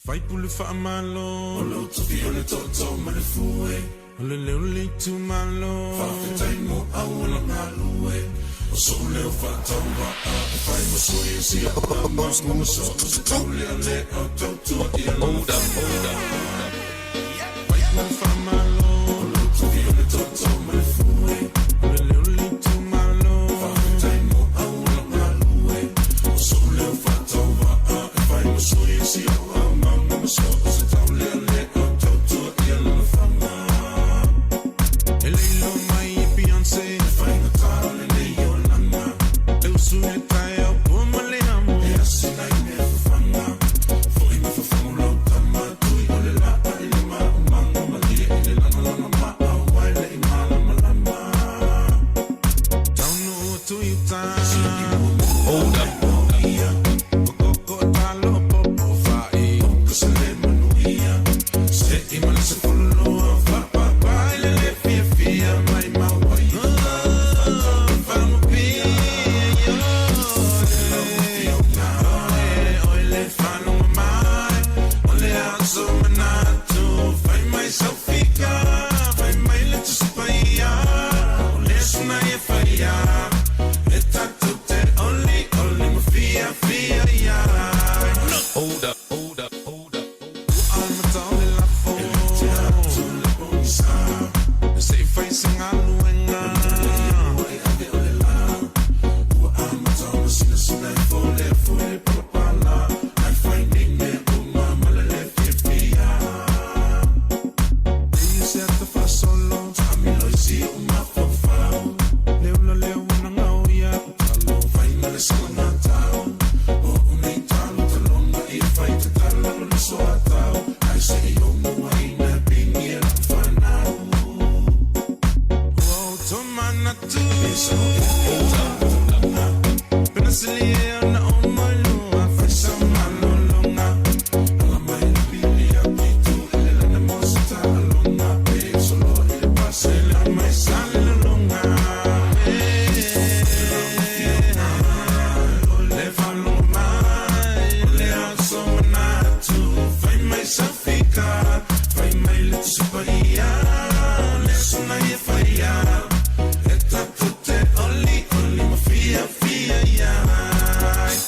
Faipule faamalo. O lou tofi o le tootoo ma le fue. O le leo le itumalo. Faafetai mo auala galue. O sou leo faatauvaa e fai ma sui o si au tama ma so o se taulealea o tautua i lana faiga. Faipule faamalo. O lou tofi o le tootoo ma le fue. O le leo le itumalo. Faafetai mo auala galue. O sou leo faatauvaa e fai ma sui o si au E le iloa mai e Beyonce. E faigata lenei olaga. E usu i le taeao po ma le amo. E asi nai mea fafaga. Foi ma fafagu lau tama. Tui o le laa i le maumaga. Malie i le lagalaga maau ai le i malamalama. Taunuu atu i uta. Hold up. Hold up, hold up, hold up.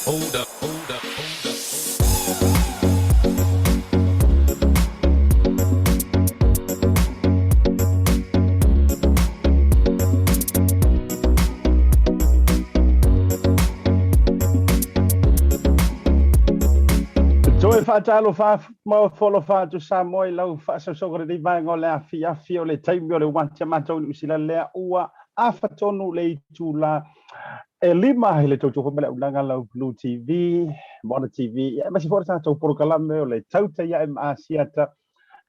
Hold up, hold up, hold up. Toe faatalofa ma folofa atu Samoa i lau faasausauga lenei vaega o le afiafi o le taimi o le uati a matou i Niu Sila lea ua afa tonu le itula e lima i le tautua foi ma le auaunaga lau Blue TV, Moana TV, ia aemaise foi o le tatou polokalame o le Tautai Ae ma Asiata.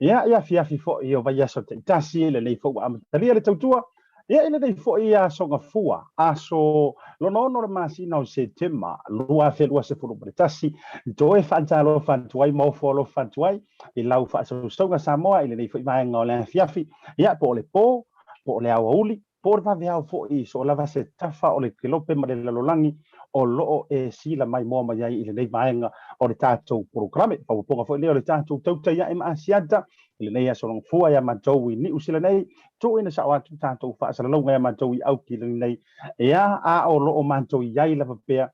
Ia, i afiafi foi o vaiaso taitasi, lenei foi ua amatalia le tautua, ia i lenei foi aso gafua, aso lona ono o le masina o Setema 2021, toe faatalofa atu ai ma ofo alofa atu ai i lau faasausauga Samoa i lenei foi vaega o le afiafi, ia po o le po, po o le aoauli, Po o le vaveao foi i so o lava se tafa o le kelope ma le lalolagi o lo o e sila maimoa mai ai i lenei vaega o le tatou polokalame. Faaopoopoga foi lea o le tatou tautai ae ma Asiata i lenei aso logafua ia matou i Niu Sila nei, tuuina sao atu tatou faasalalauga ia matou i Aukilani nei, ia a o lo o matou i ai lava pea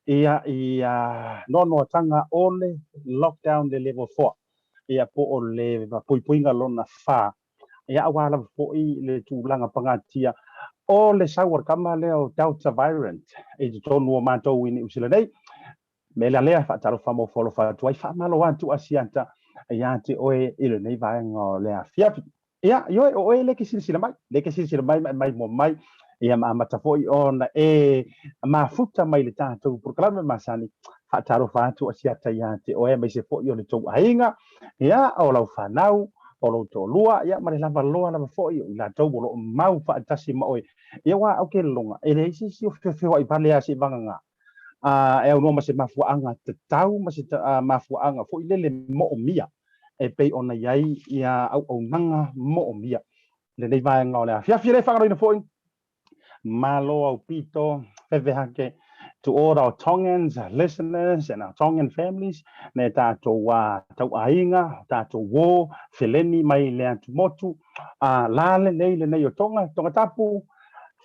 ia i noanoatanga o le lockdown le level 4, ia po o le puipuiga lona 4 Ia aua lava foi le tulaga pagatia o le sau o le tama lea o Delta Variant i totonu o matou i Niu Sila nei. Me la lea faatalofa ma ofo alofa atu ai, faamalo atu Asiata ia te oe i lenei vaega o le afiafi. Ia, ioe, o oe lea e ke silasila mai, lea e ke silasila mai ma e maimoa mai, ia ma amata foi ona e mafuta mai le tatou polokalame masani. Faatalofa atu Asiata ia te oe aemaise foi o le tou aiga, ia, o lau fanau, o lou toalua, ia, ma le lava loa lava foi o i latou o lo o mau faatasi ma oe. Ia, aua ou te lagona, e leai se isi o feofeoai vale lava seiavagana, a, e aunoa ma se mafuaaga tatau ma se mafuaaga foi lele moomia e pei ona i ai ia auaunaga moomia. Lenei vaega o le afiafi e le faagaloina foi Malo aupito, veve ake, To all our Tongans listeners and our Tongan families, nai tatou tauaiga, tatou uo, feleni mai le atumotu, la lenei lenei o Tonga, Tongatapu,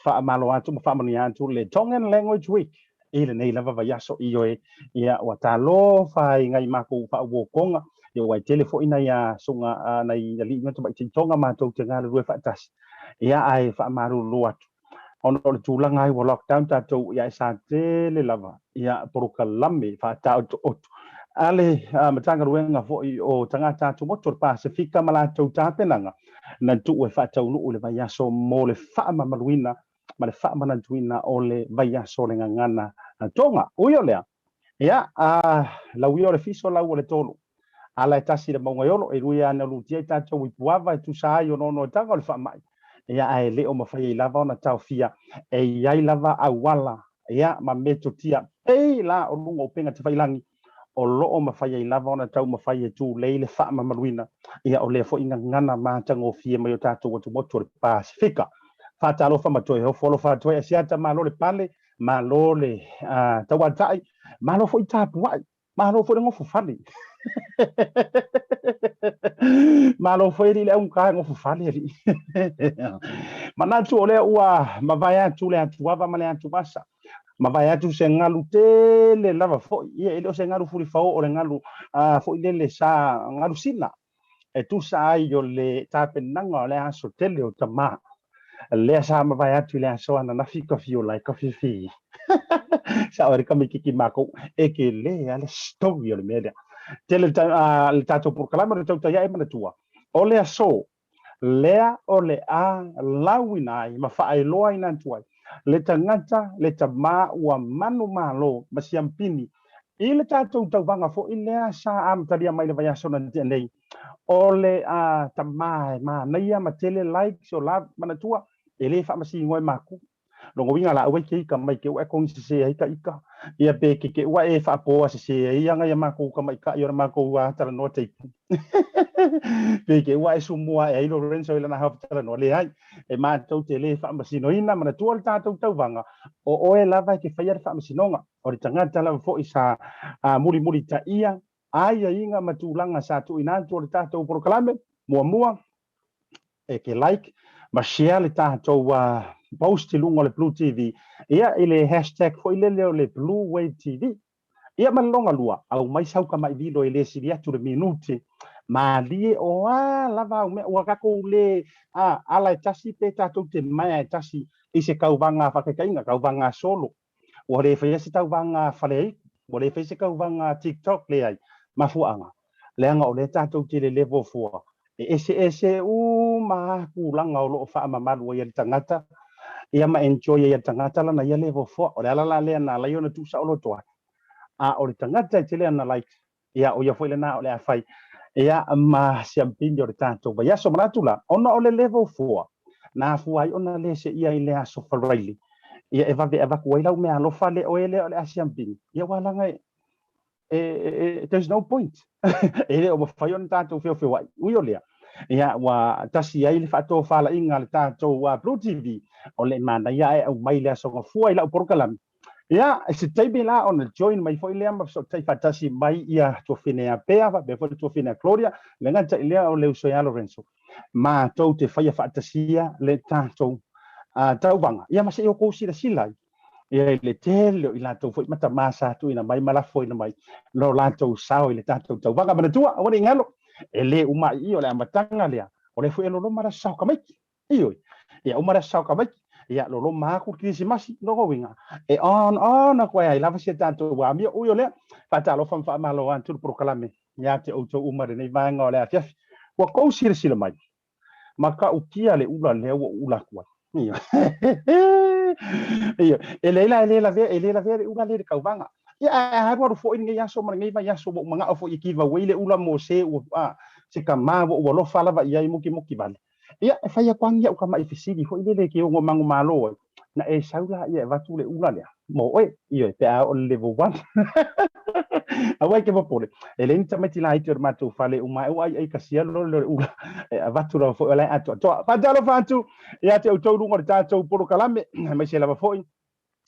faamalo atu ma faamanuia atu le Tongan Language Week i lenei lava vaiaso. Ioe, ia ua talofa ai ngai makou faauokoga, ia ua e tele foi nai susuga nai alii ma tamaitai Tonga matou te galulue faatasi, ia ae faamalulu atu ona o le tulaga ai ua lockdown tatou, ia e sa tele lava ia polokalame faataotooto a le Matagaluega foi o Tagata Atumotu o le Pasefika ma latou tapenaga na tuu e faataunuu i le vaiaso mo le faamamaluina ma le faamanatuina o le vaiaso o le gagana Tonga. Ui o lea, ia, lau ia o le fiso, lau o le tolu. Ala e tasi i le mauga e olo, e lui lava na lutia i tatou i Puava e tusa ai o noanoataga o le faamai. Ia, ae le o mafai ai lava ona taofia, e i ai lava auala, ia, ma metotia pei la o luga o upega tafailagi, o lo o mafai ai lava ona taumafai e tulei le faamamaluina, ia, o lea foi gagana matagofie mai o tatou atumotu o le Pasefika. Faatalofa ma toe ofo alofa atu ai Asiata, malo le pale, malo le tauatai, malo foi tapuai, malo foi le gofofale. Malo foi alii le augata e gofofale alii. Manatu o lea ua mavae atu le atuava ma le atuvasa, mavae atu se galu tele lava foi, ia e le o se galu fulifao, o le galu foi lele sa galu sina, e tusa ai o le tapenaga o le aso tele o tama, lea sa mavae atu i le aso ananafi ka fiola e ka fifi. Sao e ka mikiki makou e ke le a le story o le mea lea. Tele le tatou polokalame o le tautai ae manatua, o le aso lea o le a lauina ai ma faailoaina atu ai le tagata, le tama ua manumalo ma siampini i le tatou tauvaga foi lea sa amatalia mai le vaiaso na tea nei, o le tama e manaia ma tele likes o la manatua e le faamasinoa e maku. Lona uiga la aua e te ika mai te ua e kogi sese ai ka ika, ia pe ke te ua e faapoa sese ai aga ia makou tamaitai o le makou talanoa teipu. Pe te ua e sumua e ai Lorenzo i lana hao talanoa, leai, e matou te le faamasinoina, manatua le tatou tauvaga, o oe lava e te faia le faamasinoga, o le tagata lava foi sa mulimulitaia aiaiga ma tulaga sa tuuina atu o le tatou polokalame. Muamua, e ke like ma share le tatou post i luga o le Blue TV, ia i le hashtag foi lele o le Blue Wave TV. Ia ma le lona lua, aumai sau tamai vilo e le sili atu le minute, malie o a lava au mea, ua tatou le ala e tasi pe tatou te maea e tasi i se tauvaga faataitaiga, tauvaga solo. Ua le faia se tauvaga faleaitu, ua le faia se tauvaga TikTok, leai. Mafuaaga, leaga o lea tatou te lelevo fua, e eseese uma lava tulaga o lo o faamamalu ai e le tagata, ia ma enjoy ai e le tagata lana ia levo fua. O le ala la lea na ala ai ona tuusaoloto atu. A o le tagata e tele ana like, ia o ia foi lena o le a fai ia ma siampini o le tatou vaiaso. Manatu la, ona o le level 4, na afua ai ona le seia i le aso Faraili, ia e vave avatu ai lau meaalofa le oe lea o le a siampini, ia ua laga e, e, e, there's no point. E le o mafai ona tatou feofeoai. Ui o lea, ia ua tasi ai le faatofalaiga a le tatou Blue TV, o le manaia ae aumai le aso Gafua i lau polokalame. Ia, i se taimi la ona join mai foi lea ma fesootai faatasi mai ia tuafine ia Pea faapea foi le tuafine ia Gloria, le gata i lea o le uso ia Lorenzo. Matou te faia faatasia le tatou tauvaga. Ia ma se i outou silasila ai ia i le tele o i latou foi ma tama sa tuuina mai ma lafoina mai lo latou sao i le tatou tauvaga. Manatua, aua ne i galo, e le uma ai i i o le amataga lea, o lea foi e loloma le aso Saokamaipi. Ioe. Ia uma le aso Saokamaipi, ia loloma atu le Kerisimasi, lona uiga, e on on atu ai ai lava si a tatou amio. Ui o lea, faatalofa ma faamalo atu le polokalame ia te outou uma i lenei vaega o le afiafi. Ua tou silasila mai, matautia le ula lea ua ou ula atu ai. Ioe. Ioe. E leai la, e le lavea, e le lavea le ula lea i le tauvaga. Ia, ae alualu foi lenei aso ma lenei vaiaso ua ou manao foi e give away le ula mo se ua, se tama ua ou alofa lava i ai mokimoki vale. Ia, e fai atu lava ni au tamai fesili foi lele e te ono manumalo ai, na e sau laia e avatu le ula lea mo oe, ioe, pe a oo i le level one. Aua e te popole, e leai ni tamaiti laiti o le matou fale e uma ai ua aiai kasia loa le ula, e avatu lava foi o la e atoatoa. Faatalofa atu ia te outou i luga o le tatou polokalame, aemaise lava foi.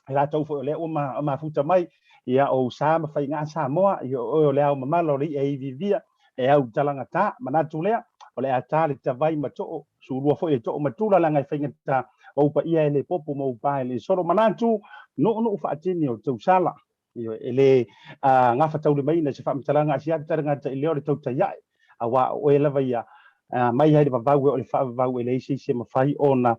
E latou foi o lea ua mafuta mai, ia o sa ma faiga Samoa, ia o oe o le ao mamala o le i'a e iviivia, e au talagata, manatu lea, o le a ta le tavai ma too, sulua foi le too ma tula leaga e faigata o ou paia e le popo ma ou pa e le solo, manatu, nuunuu faatini o le tausala, ioe, e le gafataulimaina i se faamatalaga a si ata le gata i lea o le tautai ae, aua o oe lava ia mai ai le vavau e o le faavavau e leai se isi e mafai ona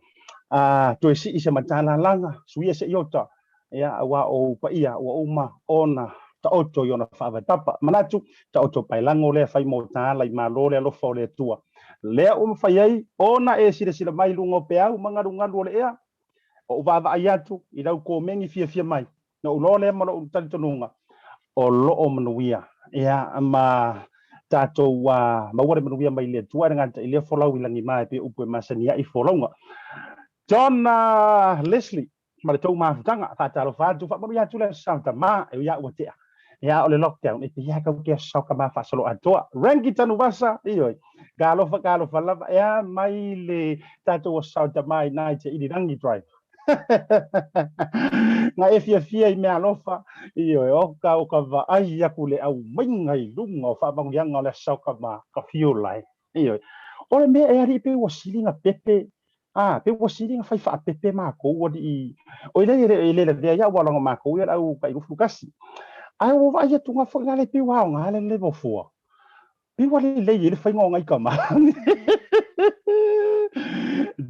toe sii se matalalaga, suia se iota, ia, aua o ou paia ua uma ona taoto i ona faavae papa. Manatu, taoto paelago lea fai mo taala i malo le alofa o le Atua. Lea ua mafai ai ona e silasila mai i luga o peau ma galugalu o le ea, Ou vaavaai atu i lau komeni fiafia mai, na ou loa lea ma lou talitonuga, o loo manuia, ia, ma tatou maua le manuia mai le Atua e le gata i lea folau i lagima e pei o upu e masani ai folauga. John Leslie ma le tou mafutaga, faatalofa atu, faamanuia atu le Aso Sa Tama, e ui a ua tea. Ia, o le lockdown, e pei lava kau ke Aso Sa Tama faasoloatoa. Rangi Tanuvasa, ioe, Galofa, galofa lava, e a mai le tatou Aso Sa Tama i na i te Irirangi Drive. Nga e fiafia i mea alofa, ioe, o ka o ka vaai aku le aumaiga i luga o faamanuiaga o le Aso Sa Tama, ka fiu lai. Ioe. O le mea e alii pei ua sili na pepe, a, pei ua sili na fai faapepe makou alii. O i le e le lavea ia ua longa makou ia au kai lufu kasi. Ae ua vaai atu nga foi nga le pei ua aoga le level 4. Pei ua lelei ai le faiga o ngai tama.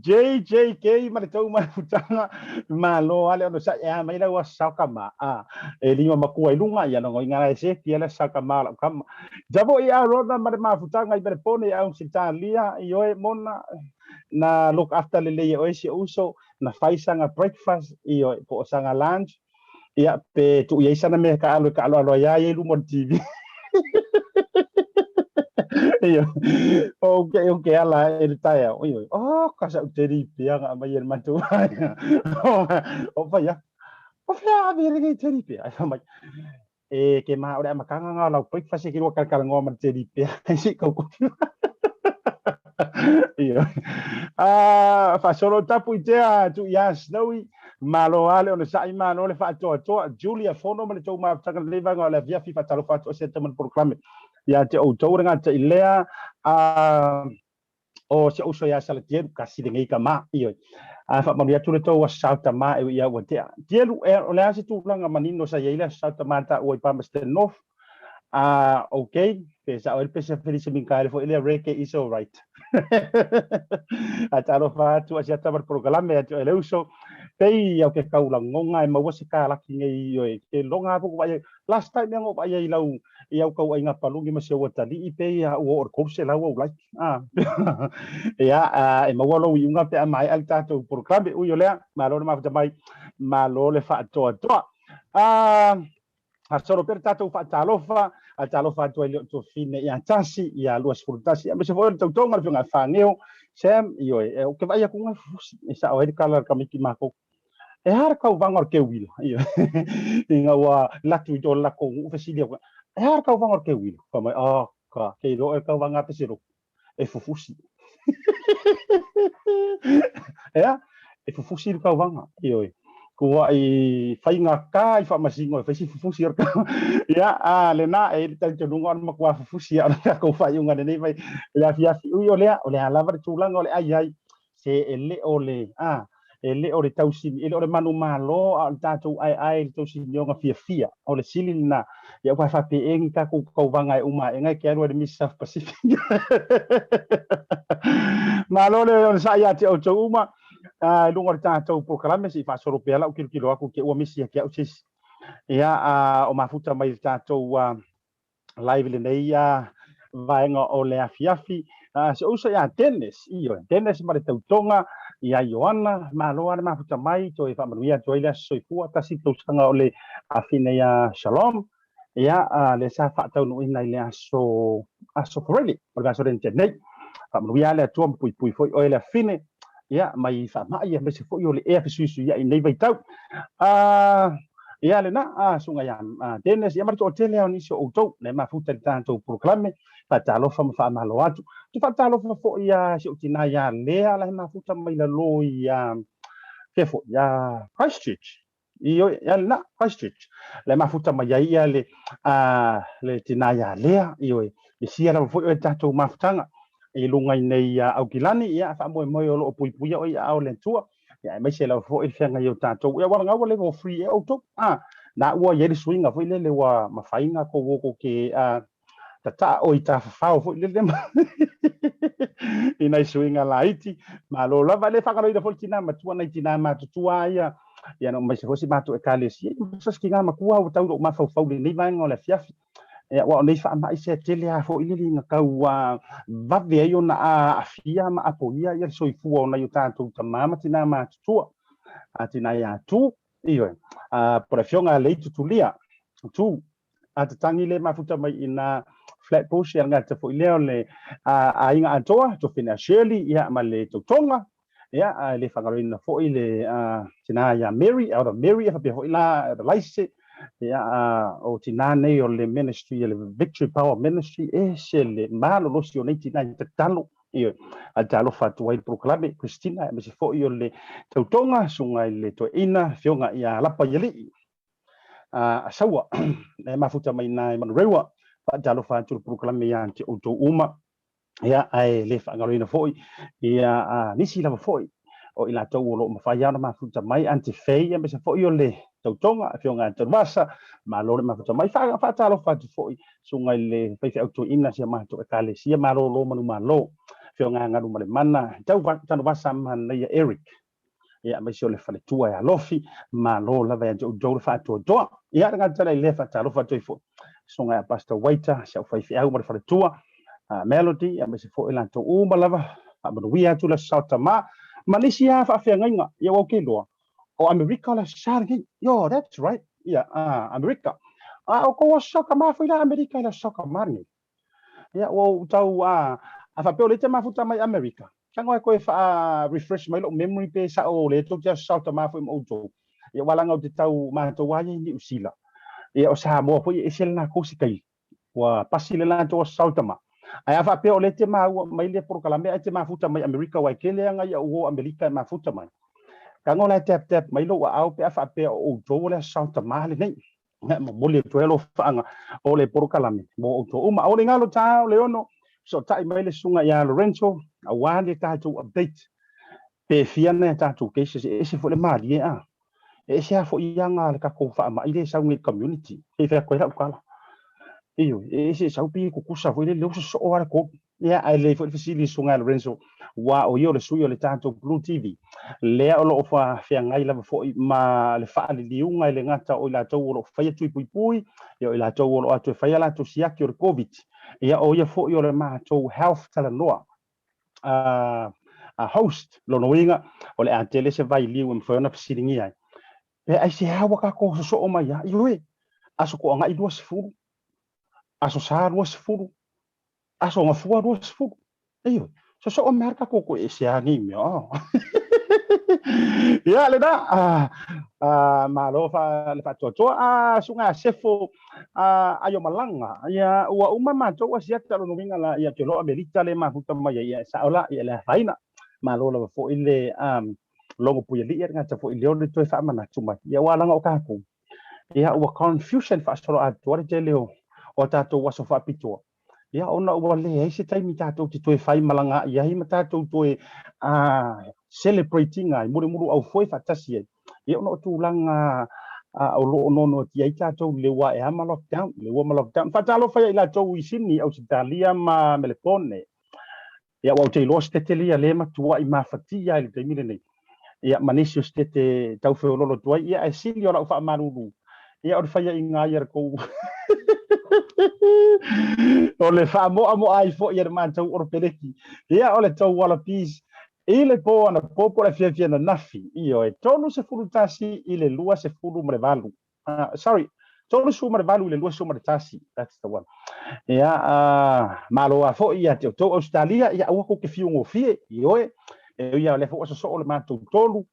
JJK ma le tou mafutaga, malo lava le onosai e a mai lau aso sao tama. A, e lima matua i luga, ia logo inga e se tia le sao tama o lau tama. Javo i Arona ma le mafutaga i Melepone i Ausetalia, i oe mona na look after lelei e oe si ou uso, na fai sanga breakfast, ioe, po o sanga lunch, ia, pe tuu i ai sana mea e taalo e taaloalo ai lava ia i luma o le TV. Ioe, o ke, o ke ala e le taeao, ioe, oh, ka sa'u teddy bear nga aumai e le matou aiga. O fai atu, o fea a ave lenei teddy bear? Ae fai mai, e ke ma o le amataga nga o lau breakfast e ke lua kalakalanoa ma le teddy bear e si kau kofi. Ioe. Ah, faasolo tapu i tea tu ia Snowy, malo lava le onosai, malo le faatoatoa. Julia Fono ma le tou mafutaga lenei vaega o le afiafi, faatalofa atu o se tama le polokalame ia te outou le gata i lea. Ah, o si ou uso ia Salatielu, kasi lenei tama, ioe. A faamanuia atu le tou Aso Sao Tama e ui ia ua tea. Tielu, e, o le a se tulaga manino sa i ai le Aso Sao Tama taua i Palmerston North? Ah, ok, pe sa'o ai le pese a Felice Mikaele foi lea, reggae is all right. A talofa atu a si ata ma le polokalame atu e le uso, pei au ke kaulagoga e maua se kalaki nei, ioe, ke loga atu ko vaai ai. Last time ea na ou vaai ai i lau i au tauaiga paluni ma si ou atalii pei a ua oo i le 300 au like. Ah. Ia, e maua lou iuga pe a maea le tatou polokalame. Ui o lea, malo le mafuta mai, malo le faatoatoa. Ah, solo pea le tatou faatalofa, talofa atu ai le tuafine ia tasi, ia 21, aemaise foi o le tautoga le afioga ia Fageo, Sam, ioe, e, ou te vaai atu ngai fufusi, e sao ai le kala a le tamaiti matou. E a le tauvaga o le keuila? Ioe, ina ua latu i o le latou nuu fesili atu, e a le tauvaga o le keuila? Fai mai, oh, ka, ke iloa oe le tauvaga a Peselotu, e fufusi. Ea, e fufusi le tauvaga, ioe. Kuaʻi faigata i faamasino e fai si fufusi o le tauvaga. Ia, a, lena, e i ai le talitonuga o le matua fufusi lava o le tatou faaiuga lenei vai le afiafi. Ui o lea, o le a lava le tulaga o le ai ai, se e le o le, a, e le o le tausini, e le o le manumalo, a o le tatou aeae i le tausinioga fiafia. O le sili lena, ia ua faapea e ni tatou tauvaga e uma aʻe e te alu ai le Miss South Pacific. Malo le onosai ia te outou uma, i luga o le tatou polokalame, se i faasolo pea lau tilotilo atu te ua misi ia te au se isi. Ia, o mafuta mai le tatou live lenei vaega o le afiafi. Se uso ia Dennis, ioe, Dennis ma le tautoga ia Ioana, malo lava le mafuta mai, toe faamanuia atu ai le aso soifua, tasi tausaga o le afine ia Shalom, ia lea sa faataunuuina i le aso, aso Friday, o le vaiaso lea na tea nei. Faamanuia le Atua ma puipui foi oe le afine, ia mai faamai aemaise foi o le ea fesuisuiai i lenei vaitau. Ia lena, susuga ia Dennis, ia ma le toatele lava o nisi o outou lea e mafuta i le tatou polokalame, faatalofa ma faamalo atu. Ou te faatalofa foi ia si ou tina ia Lea la e mafuta mai lalo ia, fea foi, ia Christchurch. Ioe, ia lena, Christchurch. Le mafuta mai ai ia le, le tina ia Lea, ioe, mesia lava foi o le tatou mafutaga i luga i nei Aukilani, ia, faamoemoe o lo o puipuia oe i aao o le Atua, ia, aemaise lava foi le feagai o tatou. Ia, ua lagau ua level 3 ea outou. Na ua i ai le suiga foi lele ua mafai ona kou o kou ke, tataa oe i tafafao foi lele i nai suiga laiti. Malo lava. E le faagaloina foi le tina matua, nai tina matutua ia, ia na aemaise foi si matou ekalesia. Ia, so se tina matua ua tau i lou mafaufau i lenei vaega o le afiafi. Ia, aua o nei faamai se tele lava foi lele ina tau vave ai ona aafia ma apoia ia le soifua o nai o tatou tama ma tina matutua. A tina ia Tu, ioe, po o le afioga a Leitu Tulia, Tu, a tatagi le mafuta mai i nā Flatbush, ia le gata foi lea o le aiga atoa, Tofina Shirley, ia, ma le tautoga, ia, a le faagaloina foi le tina ia Mary, Elder Mary, ia faapea foi la Elder Laise, ia, o tina nei o le ministry, le Victory Power Ministry, ese le malolosi o nei tina i tatalo, Ioe, a talofa atu ai le polokalame, Christina, aemaise foi o le tautoga, susuga i le toeaina, afioga ia Lapa Ialii, a Saua, e mafuta mai ina i Manurewa, faatalofa atu le polokalame ia te outou uma, ia, ae le faagaloina foi, ia, a, nisi lava foi, o i latou o lo o mafai lava ona mafuta mai, Aunty Faye, aemaise foi o le tautoga, afioga ia Tanuvasa, malo le mafuta mai, faatalofa atu foi, susuga i le faifeau toeaina si a matou ekalesia, malolo manumalo, afioga ia Galumalemana, Tanuvasa ma Nanaia Eric, ia aemaise o le faletua e Alofi, malo lava ia te outou le faatoatoa. Ia, le gata lea i lea faatalofa atu ai foi, susuga ia Pastor Waiter, si au faifeau ma le faletua, Melody, aemaise foi latou uma lava, faamanuia atu le Aso Sa o Tama, ma nisi lava faafeagaiga, ia ua ou ke iloa, o Amerika o le Aso Sa lenei. Yo, that's right. Ia, Amerika. A o kou Aso Sa o Tama foi la Amerika i le Aso Sa o Tama lenei. Ia, ua ou tau, a, a faapea o lea e te mafuta mai Amerika, tago e koe faa refresh mai lou memory pe sao o lea tou te aso tama foi ma outou. Ia, ua laga ou te tau matou lava ia i Niu Sila. Ia, o Samoa foi e ese le latou sikaili. Ua pasi le latou aso tama. Ae a faapea o lea e te maua mai le polokalame ae te mafuta mai Amerika aua e tele lava nai au uo Amerika e mafuta mai. Tago la e tap tap mai lou aao pe a faapea o outou o le aso tama lenei. Ia, momoli atu ai alofaaga o le polokalame mo outou uma. Aua le galo ta o le 6, fesootai mai le susuga ia Lorenzo, aua le tatou update pe fia nai a tatou cases, e ese foi le malie a. E ese lava foi aga a le tatou faamai lea e sau nei i le community. Se i fai atu ai lau tala. Ioe, e ese e sau pei e tutusa foi lele, lea ua sosoo lava le 3. Ia, ae lelei foi le fesili i le Susuga ia Lorenzo, aua o ia o le sui o le tatou Blue TV, lea o lo o feagai lava foi ma le faaliliuga e le gata o i latou o lo o faia tui puipui, ia o i latou o lo o atu e fai a latou siaki o le Covid, ia o ia foi o le matou health talanoa host, lona uiga o le a tele se vailiu e mafai ona fesiligia ai. Pe aisea ua tatou sosoo mai ai? Ioe, Aso Toagai 20, Aso Sa 20, Aso Gafua 20. Ioe, sosoo mai lava le tatou toe ese lava nei mea. Oh. Ia, lena, malo le faatoatoa. Susuga ia Sefo Aiomalaga, ia, ua uma matou asiata lona uiga la, ia, ou te iloa o Amerika lea e mafuta mai ai, ia, e sao la, ia, e le afaina. Malo lava foi le logo puialii, e le gata foi i lea o le toe faamanatu mai. Ia, aua leaga o tatou, ia, ua confusion faasoloatoa le tele o a tatou aso faapitoa. Ia, ona ua leai se taimi tatou te toe faimalaga ai ma tatou toe celebrate ina ai, mulumuluaufoe faatasi ai. Ia, ona o tulaga o lo o noanoatia ai tatou i le ua ae ma lockdown, le ua ma lockdown. Faatalofa ia i latou i Sydney, Ausetalia ma Melepone. Ia, aua ou te iloa setete ia lea e matuai mafatia ai i le taimi lenei. Ia, ma nisi o setete tau feoloolo atu ai. Ia, ae sili o lau faamalulu, ia, o le faiainga ai a le tou o le faamoamoa ai foi a le matou oropeleki. Ia, o le tou Wallabies i le po anapo po o le afiafi ananafi. Ioe, 31 i le 28. Sorry, 38 i le 21, that's the one. Ia, malo lava foi ia te outou Ausetalia, ia aua tou te fiu gofie, ioe, e ui lava o lea foi ua sosoo le matou tolu,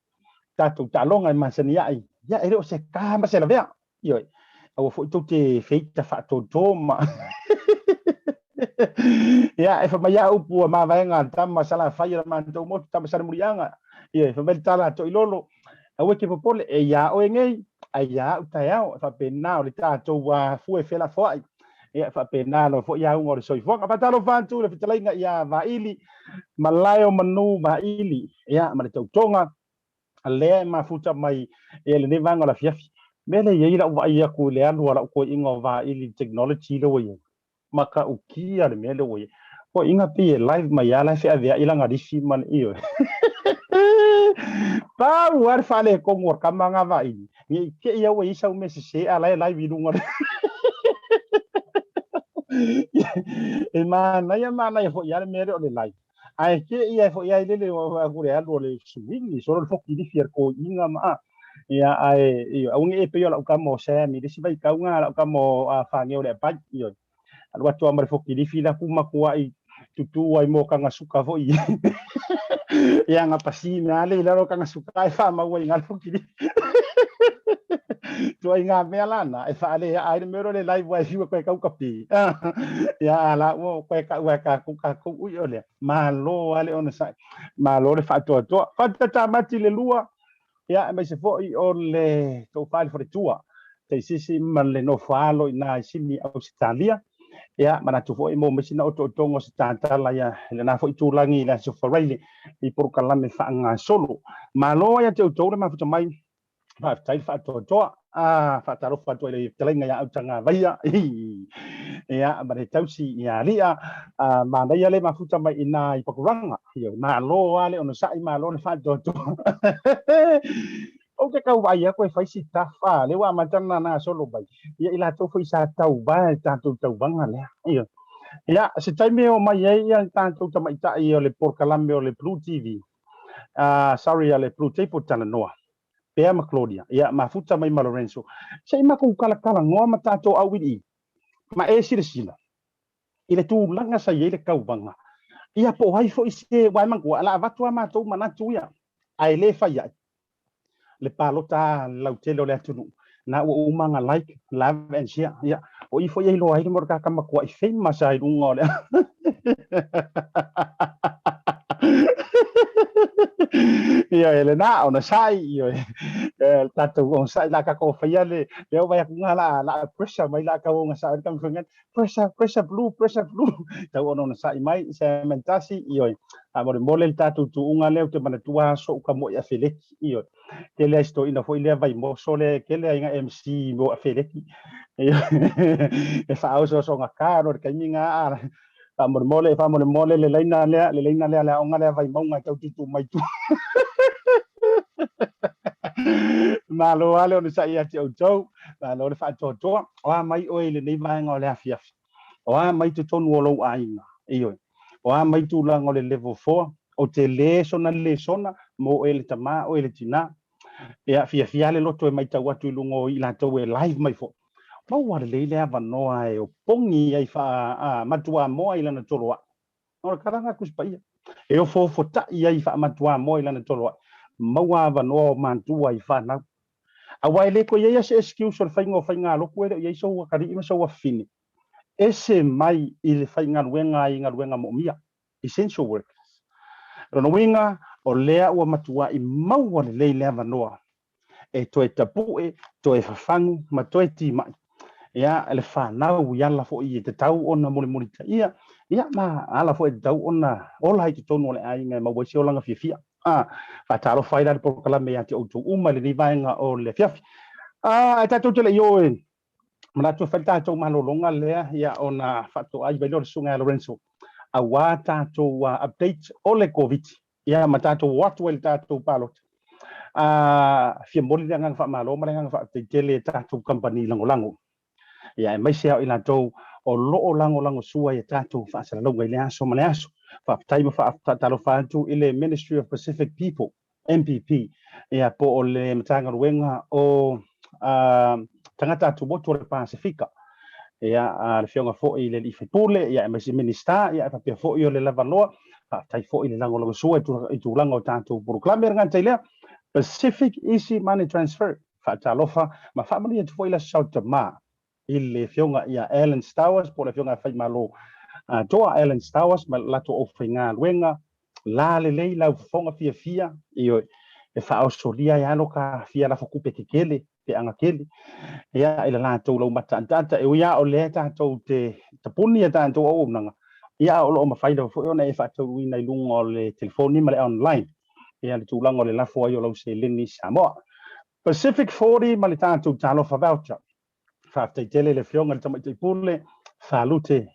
tatou taaloga e masani ai, ia e le o se ka ma se lavea, ioe, aua foi tou te feita faatoto ma ia, e fai mai lava upu a mavaega a le tama Salafai o le matou motu, tama Salemuliaga, ioe, fai mai le tala a Toilolo, aua e te popole, e iā oe nei. Ae ia au taeao, e faapena o le tatou fue felafoai. Ia, e faapena lava foi auga o le soifuaga. Faatalofa atu i le fetalaiga ia Vaili, malae o manu Vaili, ia, ma le tautoga lea e mafuta mai i lenei vaega o le afiafi. Mea lea e i ai lau vaai atu i le alu a lau toeaiina o Vaili i le technology lea ua i ai. Matautia le mea lea ua i ai. Toeaiina pei e live mai lava la e feaveai lana lifi ma le ioe. Pau lava le faaletonu o le tama lena Vaili, ne i te i lava ua i ai sau mea sese a o la e live i luga o le E manaia manaia foi lava le mea lea o le live. Ae te i ai foi ai lele atu le alu o le suini, solo le foki lifi a le toeaina ma a. Ia, ae, ioe, aua ne i e pei o lau tama o Sam i le isi vaitau na, lau tama o Fane o Leapai, ioe. Alu atu lava ma le foki lifi la ku matuai tutu ai mo kanga suka foi. Ia, na pasi mea le i lalo kanga suka e whamau ai ngā le foki lifi. Tuaiga mea lana e faalea ai le mea lea o le live aua e fiu e koe kau ka pi. Ia a la ua koe kau ai kākou kākou ui o lea. Malo lava le onosai. Malo le faatoatoa. Faatatamati le lua, ia aemaise foi o le tofa i le faletua. Taisisi ma le nofoaalo i ina i Sini Ausetalia. Ia manatu foi mo mai sina otootoga o se tatala ia i lena foi itulagi i le Aso Faraile i polokalame faagasolo. Malo ia te outou le mafuta mai. Faafetai le faatoatoa. Ah, faatalofa atu ai le fetalaiga ia Autagavaia. Ia, ma le tausi ia Lia. Ah, manaia le mafuta mai i ina i Pakuranga. Ioe, malo lava le onosai, malo le faatoatoa. Ou te tau vaai atu e fai si tafa, lea ua amata ona gasolo mai. Ia i latou foi sa tauva i le tatou tauvaga lea. Ioe. Ia, se taimi e oo mai ai ia le tatou tamaitai o le polokalame o le Blue TV. Ah, sorry a le Blue Table talanoa. Pea ma Claudia, ia, mafuta mai ma Lorenzo. Se i matou talatalanoa ma tatou auiliili, ma e silasila i le tulaga sa i ai le tauvaga. Ia, po o ai foi se, aua e manatua, o le a avatu a matou manatu ia, ae le fai ai le palota lautele o le atunuu. Na ua uma ona like, love and share. Ia, o i foi e iloa ai le mea o le tagata matuai famous lava i luga o le Ioe, lena, onosai, ioe, le tatou onosai la tatou faia le, lea ua vaai atu la, la pressure mai la tau onosai le taumafaiga, pressure, pressure blue, pressure blue, tau ona onosai mai, se tasi, ioe, faamolemole le tatou tuuga lea ou te manatua aso o tamoe afeleki, ioe. Tele ai si toeaina foi lea Vaimoso lea e tele ai na MC mo Afeleki. E faaosoosogata loa i le taimi na a faamolemole faamolemole le laina lea le laina lea le aoga lea Vaimauga e tau tuutuu mai tua. Malo lava le onosai ia te outou, malo le faatoatoa. O a mai oe i lenei vaega o le afiafi? O a mai totonu o lou aiga? Ioe. O a mai tulaga o le level 4? O te le sona lesona mo oe le tama, oe le tina. Ia, fiafia le loto e matau atu i luga o i latou e live mai foi. Maua lelei le avanoa e opogi ai faa matuamoa i lana toloai. O le tala lena a Tusi Paia. E ofoofotai ai faamatuamoa i lana toloai. Maua avanoa o matua i fanau. Aua e le toe i ai lava se excuse o le faiga o faigalotu e le o i ai sou atalii ma sou afafine. Ese mai i le faigaluega ai i galuega moomia, essential workers. O lona uiga, o lea ua matuai maua lelei le avanoa e toe tapue, toe fafagu ma toe timai ia le fanau i ala foi e tatau ona mulimulitaia, ia ma ala foi e tatau ona ola ai i totonu o le aiga e maua ai se olaga fiafia. A, faatalofa ai la le polokalame ia te outou uma i lenei vaega o le afiafi. A, ae tatou te le i o e manatu e fai le tatou malologa lea, ia ona faatoa ai lea o le Susuga ia Lorenzo aua tatou update o le Koviti, ia ma tatou o atu ai i le tatou palota. A, fia momoli le agaga faamalo ma le agaga faafetai tele i tatou kamupani lagolago, ia aemaise lava o i latou o lo o lagolagosua i a tatou faasalalauga i le aso ma le aso. Faafetai ma faatalofa atu i le Ministry of Pacific People, MPP, ia po o le Matagaluega o Tagata Atumotu o le Pasefika, ia le Afioga foi i le Alii Faipule, ia aemaise Minisita, ia faapea foi o le lavaloa. Faafetai foi i le lagolagosua i tulaga o tatou polokalame. E le gata i lea, Pacific Easy Money Transfer, faatalofa ma faamanuia atu foi le Aso Sautama i le Afioga ia Alan Stowers po o le Afioga ia Faimalo Toa Alan Stowers ma le latou aufaigaluega la lelei lau fofoga fiafia, ioe, e faaosolia ai lava lo ta fia lafo tupe tetele. peaga tele ia i le latou laumata ataata. E ui lava o lea tatou te tapuni a tatou auaunaga, ia a o lo o mafai lava foi ona e faatauina i luga o le telefoni ma le online ia le tulaga o le lafo ai o lau seleni i Samoa. Pacific 40 ma le tatou Talofa Voucher. Faafetai tele i le Afioga i le Tamaitai Pule Falute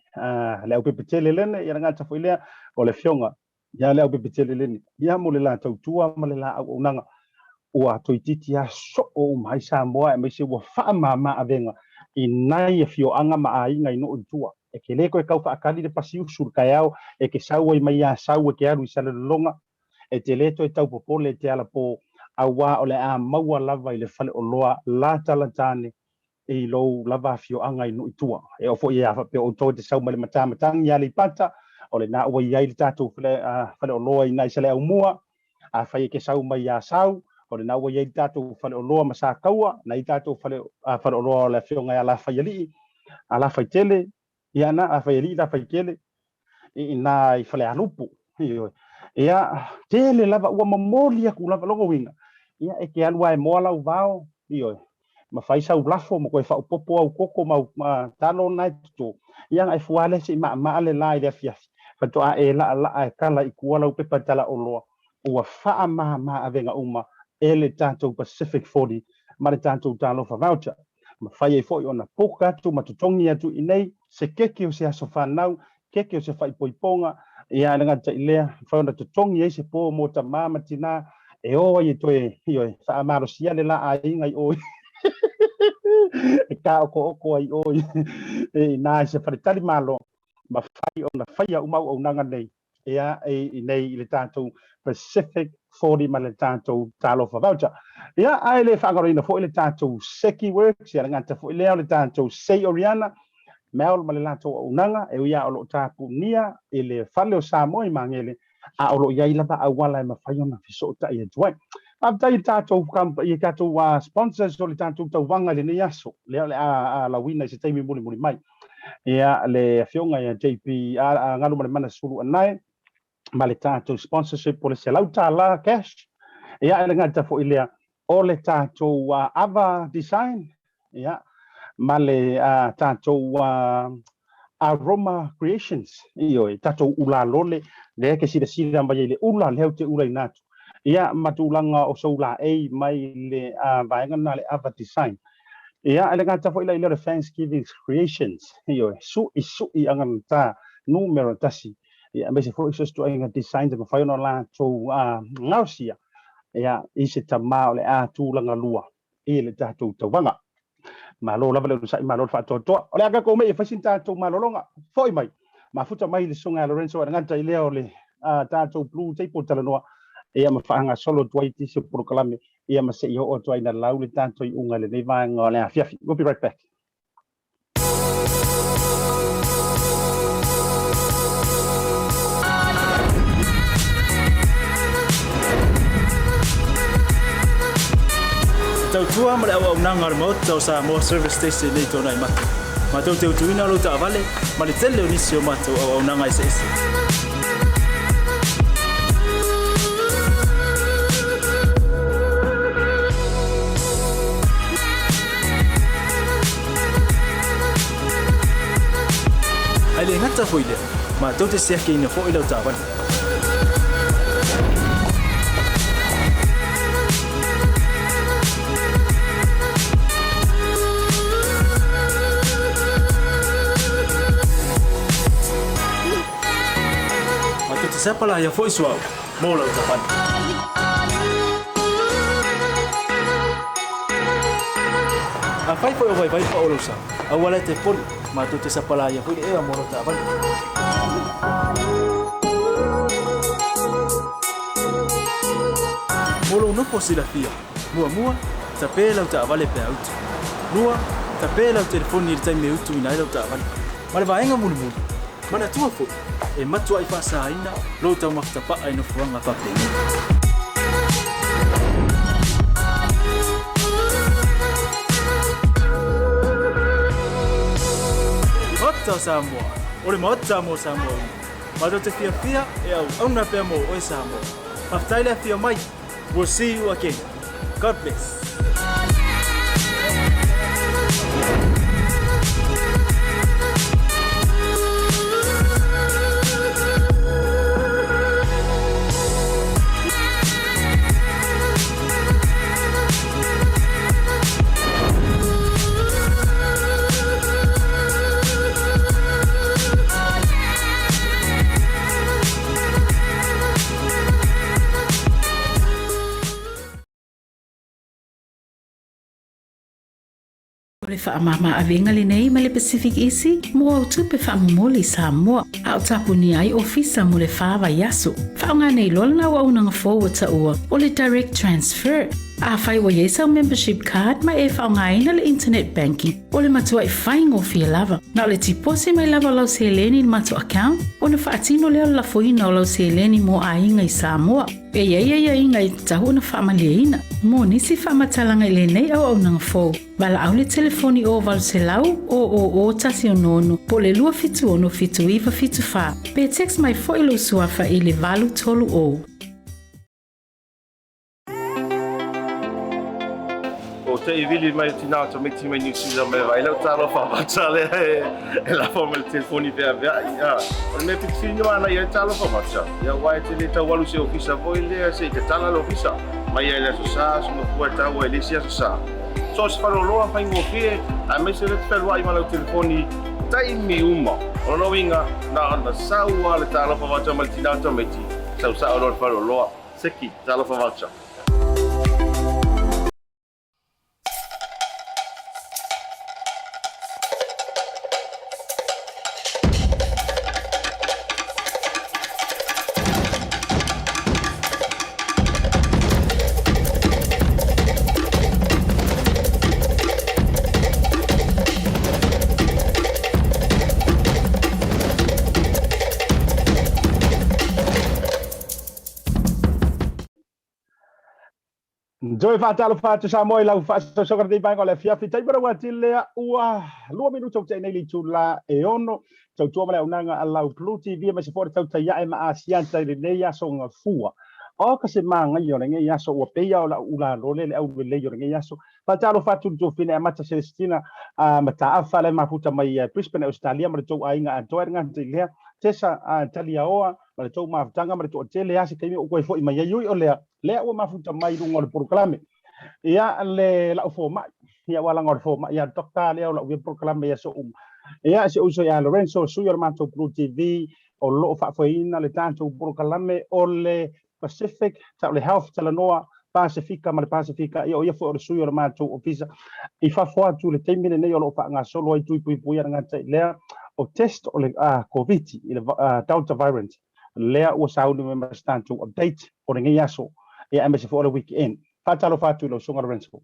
le Aupepe Tele lene, ia le gata foi lea o le Afioga ia le Aupepe Tele lene, ia mo le la tautua ma le la auaunaga ua toeitiiti lava soo uma ai Samoa, aemaise ua faamama avega i nai afioaga ma aiga i nuu i tua. E te le toe tau faatali le pasi usu i le taeao e te sau ai mai Asau e te alu i Salelologa, e te le toe tau popole e te alapo, aua o le a maua lava i le faleoloa latalata ane i lou lava afioaga i nuu i tua. E oo foi a faapea o outou e te sau mai le Matamatagi i Aleipata, o lena ua i ai le tatou faleoloa i ina i Saleaaumua. Afai e te sau mai i Asau, o lena ua i ai le tatou faleoloa ma Sataua, na i ai tatou faleoloa o le Afioga ia Lafaialii, Lafaitele, ia na, Lafaialii, Lafaitele, i ina i Falealupo. Ioe. Ia, tele lava, ua momoli atu lava lona uiga, ia e te alu lava e moa lau vao, ioe, ma fai sau lafo ma toe faaopoopo au koko ma au talo na e toto, ia ona e fua lava lea se i maamaa le la i le afiafi, faatoa e laalaa e tala i tua lau pepa talaoloa, ua faamama avega uma e le tatou Pacific 40 ma le tatou Talofa Voucher. Mafai ai foi ona book atu ma totogi atu i inei se keke o se aso fanau, keke o se faaipoipoga, ia e le gata i lea, mafai ona totogi ai se po mo tama ma tina e o ai e toe, ioe, faamalosia le la aiga i o e taotooko ai i o i ina i se faletalimalo, mafai ona faia uma auaunaga nei ia i nei i le tatou Pacific 40 ma le tatou Talofa Voucher. Ia, ae le faagaloina foi le tatou Seki Works, ia le gata foi lea o le tatou Sei Oriana, Mel ma le latou auaunaga, e ui lava o lo o tapunia i le fale o Samoa i Magele, a o lo o i ai lava auala e mafai ona fesootai atu ai. Faafetai i tatou, i tatou sponsors o le tatou tauvaga i lenei aso, lea o le a lauina i se taimi mulimuli mai. Ia, le Afioga ia JP Galumalemana Sulu Anae, ma le tatou sponsorship o le $100 cash. Ia, e le gata foi lea, o le tatou Ava Design, ia, ma le tatou Aroma Creations, ioe, tatou ula lole, lea e te silasila mai ai i le ula, lea ou te ulaina atu, ia, ma tulaga o soulaei mai le vaega lena le Ava Design. Ia, e le gata foi la i lea o le Thanksgiving Creations, ioe, suisui agagata numera tasi, ia, aemaise foi so o se ituaiga designs e mafai ona latou gaosia, ia, i se tama o le a tulaga lua i le tatou tauvaga. Malo lava le onosai, malo le faatoatoa. O le a tatou mei e fai sina tatou malologa. Foi mai, mafuta mai le susuga ia Lorenzo e le gata i lea o le tatou Blue Table talanoa, ia ma faagasolo atu ai nisi o polokalame, ia ma se i oo atu ai ina lau le tatou iuga i lenei vaega o le afiafi. We'll be right back. Te tautua ma le auaunaga a le Maota o Samoa Service Station nei tona i mata. Matou te utuina lou taavale ma le tele o nisi o matou auaunaga eseese. Ae le gata foi i lea, matou te siakiina foi lau taavale. Matou te sapalaia foi suauu mo lau taavale. Afai foi o vaivai pao lou sa, aua la e te poli, matou te sapalaia foi le ea mo lau taavale. Mo lou nofo silafia, muamua, tape lau taavale pe a utu. Lua, tape lau telefoni i le taimi e utuina ai lau taavale. Ma le vaega mulimuli, manatua foi, e matuai faasaina lou taumafa tapaa i nofoaga faapenei. Maota o Samoa, o le Maota mo Samoa uma. Matou te fiafia e auauna pea mo oe Samoa. Faafetai le afio mai. We'll see you again. God bless. O le faamama-avega lenei mai le Pacific Easy mo au tupe faamomoli i Samoa, a o tapunia ai ofisa mo le fa vaiaso. Faaaoga nei loa lena auaunaga fou ua taua o le Direct Transfer. Afai ua i ai sau membership card ma e faaaogaina le internet banking, o le matuai faigofie lava. Na o le tiposi mai lava o lau seleni i le matou account ona faatino lea o le lafoina o lau seleni mo aiga i Samoa. E i ai aiaiga e tatau ona faamalieina. Mo nisi faamatalaga i lenei auaunaga fou, valaau le telefoni o 800 000 166 po o le 276 7974 pe text mai foi lou suafa i le 830. O te i vili mai o tina o tamaiti mai Niu Sila mai vaai lau talofa vata lea e lafo mai le telefoni feaveai. O le mea pitofili noa ana i ai talofa vata, ia aua e te le tau alu i se ofisa foi lea se i tatala le ofisa mai ai le Aso Sa, Aso Gafua e tau ai le isi Aso Sa. So o se faleoloa faigofie aemaise o lea e te fealuai ma lau telefoni taimi uma. O lona uiga, na ona sau lava le talofa vata mai le tina o tamaiti, sau sao loa i le faleoloa. Seki, talofa vata. Toe faatalofa atu Samoa i lau faasoasoga lenei vaega o le afiafi. Taimi lau atili lea ua lua minuta ua tea nei le itula e ono. Tautua ma le auaunaga a lau Blue TV aemaise foi o le tautai ae ma Asiata i lenei aso gafua. O ka se magaia o lenei aso ua peia o lau ulalole le aulelei o lenei aso. Faatalofa atu i le tuafine Amata Celestina a Mataafa le mafuta mai Brisbane Australia ma le tou aiga atoa e le gata i lea. Tesa Taliaoa ma le tou mafutaga ma le toatele a se taimi o toe foi mai ai ui o lea lea ua mafuta mai i luga o le polokalame ia le lau fomai ia ua laga o le fomai ia doctor lea o lau ia polokalame ia so uma ia si uso ia Lorenzo sui o le matou Blue TV o lo o faafoeina le tatou polokalame o le Pacific o le Health Talanoa Pasefika ma le Pasefika ia o ia foi o le sui o le matou ofisa i fafo atu i le taimi lenei o lo o faagasolo ai tui puipuia le gata i lea o test o le Koviti i le Delta variant lea ua sauni mai ma se tatou update o lenei aso ia aemaise foi o le weekend. Faatalofa atu i lau Susuga Lorenzo.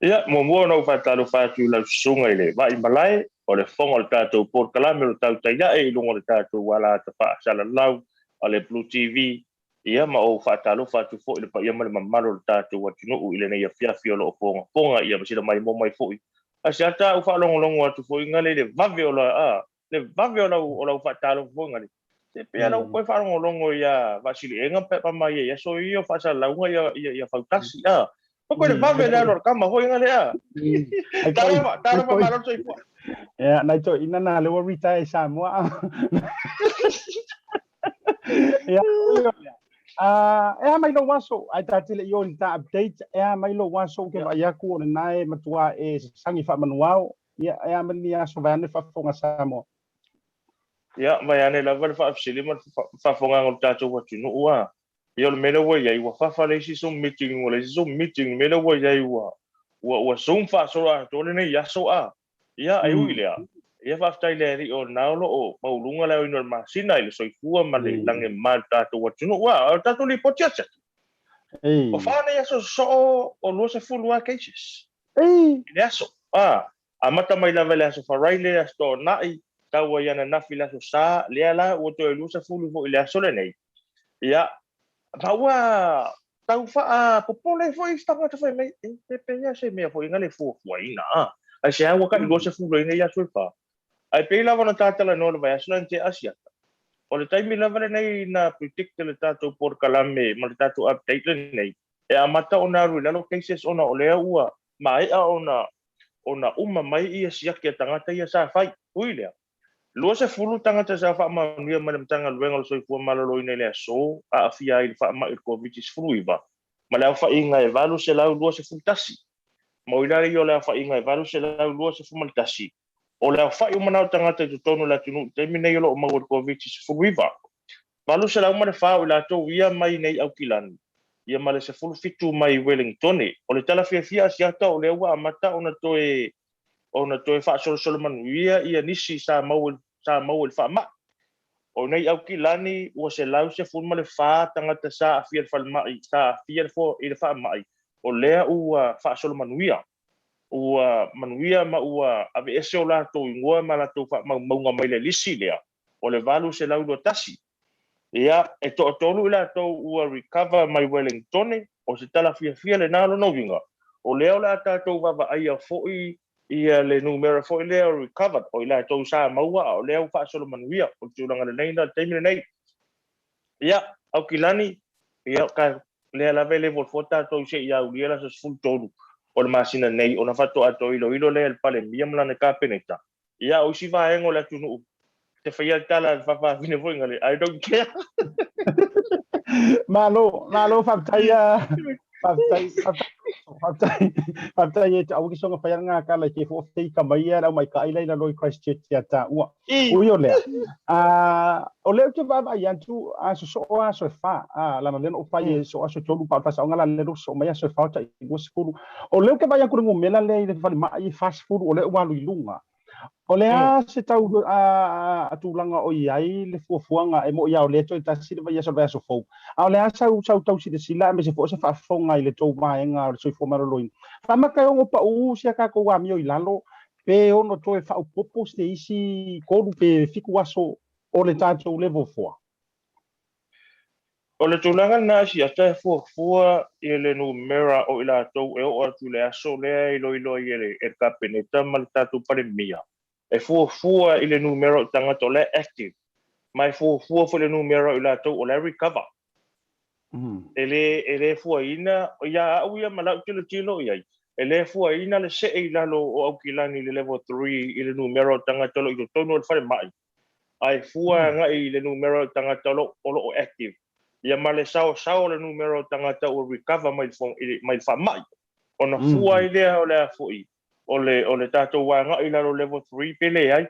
Ia, muamua ona ou faatalofa atu i lau susuga i le Vaimalae, o le fofoga o le tatou polokalame o le tautai ae i luga o le tatou alaata faasalalau a le Blue TV, ia ma ou faatalofa atu foi i le paia ma le mamalu o le tatou atunuu i lenei afiafi o lo o fogafoga ia ma sila maimoa mai foi. Asiata ou faalogologo atu foi gale i le vave o la, a, le vave o lau, o lau faatalofa foi gale. Se pea lau koe faalogologo ia Vaasiliega pe pa mai ia so ia faasalalauga ia ia ia fautasi a. Ko le vave le alo kama hoi ngale a. Tala tala pa malo soifua. Ia, nai to ina na le ua retire i Samoa. Ia, e a mai lou aso, ai ta tele i o i ta update, e a mai lou aso ke vai aku o le nae matua e sasangi faamanuao, ia, e a mai ni aso vai ane faafofoga Samoa. Ia, vai ane lava le faafesili ma le faafofogaga o le tatou atunuu a. Ia o le mea lea ua i ai, ua fafa le isi Zoom meeting ua le isi Zoom meeting, le mea lea ua i ai ua ua ua Zoom faasoloatoa lenei aso a. Ia, e ui i lea, ia faafetai i le Alii o lena o lo o maualuga le aoina o le masina i le soifua ma le lagima i le tatou atunuu. A o le tatou lipoti asiasi, o fa nei aso sosoo o 20 lava cases i le aso. A, amata mai lava i le aso Faraile, aso Toonai, tau ai ananafi i le aso Sa, lea la ua toe 20 foi i le aso lenei. Ia, ma ua tau faapopole foi isi tagata fai mai, e pe pehea se mea foi ina le fuafuaina, a. Aisea ua tai 20 ai nei aso e fa. Ae pei lava ona ta talanoa i le vaiaso lea na tea Asiata, o le taimi lava lenei na predict e le tatou polokalame ma le tatou update lenei, e amata ona alu i lalo cases ona o lea ua maea ona ona uma mai ia siaki a tagata ia sa fai. Ui lea, 20 tagata sa faamaonia mai le Matagaluega o le Soifua Maloloina i le aso aafia ai i le faamai o le Koviti-19 ma le aofaiga e 821. Ma oi lalo ia o le aofaiga e 821, o le aofai o manao tagata i totonu o le atunuu i le taimi nei o lo o maua i le Koviti-19. 804 o i latou ia mai nei Aukilani. ia ma le 17 mai Welingtone. O le tala fiafia Asiata o lea ua amata ona toe ona toe faasolosolo manuia ia nisi sa maua sa maua i le faamai. O nei Aukilani ua 114 tagata sa aafia i le falemai sa aafia i le faamai o lea ua faasolo manuia. Ua manuia ma ua aveese o latou igoa ma latou faamaumauga mai le lisi lea o le 821. Ia, e toatolu i latou ua recover mai Welingtone, o se tala fiafia lena. Lona uiga, o lea o le a tatou vaavaaia foi ia le numera foi lea o recovered, o i latou sa maua a o lea ua faasolo manuia. O le tulaga lelei lena i le taimi lenei. Ia, Aukilani, ia, ka, lea lava e level 4 tatou se i aulia le aso 13 o le masina nei, ona faatoa toe iloilo lea e le Palemia ma lana Kapeneta. Ia, o isi vaega o le atunuu, te faia le tala a le faafafine foi ngale, I don't care. Malo, malo, faafetai, faafetai, faafetai, faafetai e te aua ki songa whai ngā kala ke fo te ka mai e rau mai ka aila ila loi Christchurch ia tā ua. Ui o lea. O lea te vaavaai atu a so so a so e wha, a lana lena o whai e so a so tolu pa o whasa o ngala le so mai a so e wha o ta i 20. O lea te vai atu le ngumela lea i le whale mai e 40 o lea ua alu i lunga. O le a se tau a tulaga o i ai le fuafuaga e moʻi a o lea toe tasi le vaiaso le vaiaso fou. A o le a sau sau tau silasila aemaise foi o se faafofoga i le tou vaega o le soifua maloloina. Faamata e ono paʻu si a tatou amio i lalo pe ono toe faaopoopo se isi 3 pe 7 aso o le tatou level 4. O le tulaga lena Asiata e fuafua i le numera o i latou e oo atu i le aso lea e iloilo ai e le Kapeneta ma le tatou Palemia, e fuafua i le numera o tagata o la e active, ma e fuafua foi i le numera o i latou o la e recover. E le, e le fuaina, ia au ia ma lau tilotilo i ai, e le fuaina le see i lalo o Aukilani i le level 3 i le numera o tagata o lo o i totonu o le falemai, ae fua agai i le numera o tagata o lo o active, ia ma le saosao o le numera o tagata ua recover mai le faamai. Ona fua ai lea o le a foi, o le, o le tatou agai i lalo level 3 pe leai.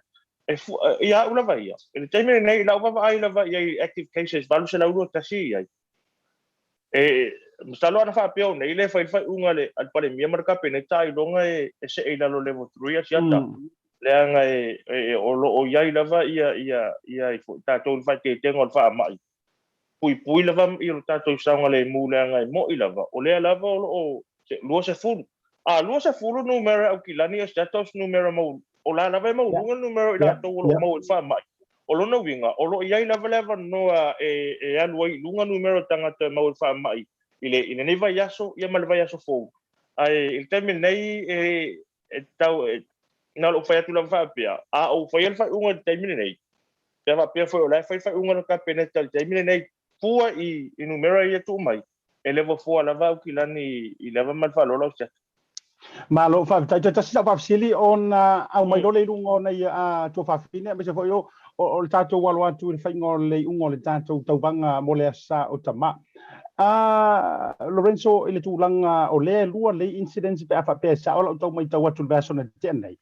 E fua, ia au lava ia, i le taimi lenei, i lau vaavaai lava i ai i active cases 821 i ai. E, masalo ana faapea o nei le fai le faaiuga a le Palemia ma le Kapeneta ailoga e see i lalo level 3 Asiata. Leaga e, e, o lo o i ai lava ia, ia, ia i foi tatou le faaeteetega o le faamai. Puipui lava ia lo tatou saogalemu leaga e mo'i lava, o lea lava o lo o 20. A 20 numera Aukilani Asiata o se numera mau, o la lava e maualuga le numera o i latou o lo o maua i le faamai. O lona uiga, o lo o i ai lava le avanoa e, e alu ai i luga numera o tagata e maua i le faamai i le, i lenei vaiaso ia ma le vaiaso fou. Ae i le taimi lenei e, e tau, e, na o lou fai atu lava faapea, a ou faia le faaiuga i le taimi lenei, pe a faapea foi o la e fai le faaiuga a le Kapeneta i le taimi lenei, fua i, i numera ia e tuu mai, e level 4 lava Aukilani i lava ma le faaaloalo au Siata. Malo faafetai. Toe tasi lau faafesili ona aumai loa le i luga o nai tuafafine aemaise foi o o le tatou alo atu i le faiga o le iuga o le tatou tauvaga mo le Aso Sa o Tama. Lorenzo, i le tulaga o lea e lua nei incidents pe a faapea e sao lau tau matau atu i le vaiaso na tea nei.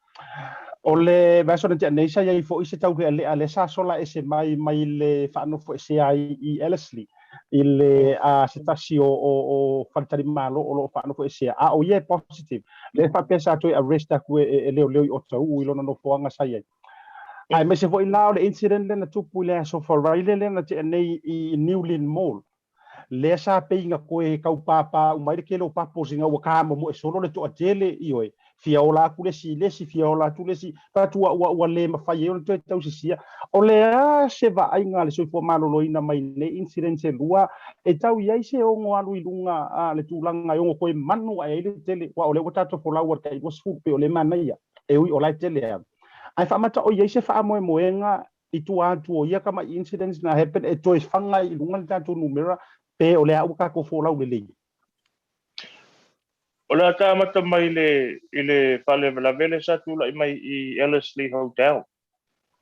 O le vaiaso na tea nei sa i ai foi se taulealea lea sa sola ese mai mai le faanofoesea ai i Ellerslie i le a se tasi o o o faletalimalo o lo o faanofoesea a o ia e positive. Lea faapea sa toe arrest atu e e leoleo i Otahuhu i lona nofoaga sa i ai. Aemaise foi la o le incident lea na tupu i le aso Faraile lea na tea nei i Newlyn Mall. Lea sa pei na toe tau pāpā uma ai le tele o bubbles ina ua tamomoe solo le toatele, ioe, fia ola atu le isi i le isi, fia ola atu le isi, fai atu ua, ua, ua le mafai ai ona toe tausisia. O le a se vaaiga a le soifua maloloina mai nei incidents e lua e tau i ai se ono alu i luga a le tulaga e ono toe manu ae ai le tele, aua o lea ua tatou folau i le tai 20 pei o lea e manaia, e ui o la e tele lava. Ae faamata o i ai se faamoemoega i tua atu o ia tamai incidents na happen e toe faga ai i luga le tatou numera pe o lea ua tatou folau lelei? O le a ta amata mai i le, i le faalavelave lea sa tulai mai i Ellerslie Hotel.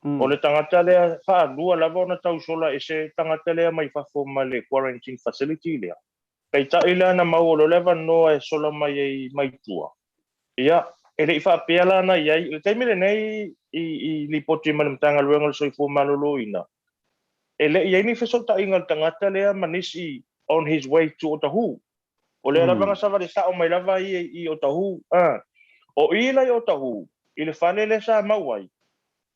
O le tagata lea faalua lava ona tausola e se tagata lea mai fafo ma le quarantine facility lea. Peitai la na maua loa le avanoa e sola mai ai mai tua. Ia, e le i faapea la na i ai, i le taimi lenei i, i lipoti mai le Matagaluega o le Soifua Maloloina, e le i i ai ni fesootaiga a le tagata lea ma nisi on his way to Otahuhu. O lea lava na savali sao mai lava ia i Otahuhu. O i la i Otahuhu, i le fale lea sa mau ai,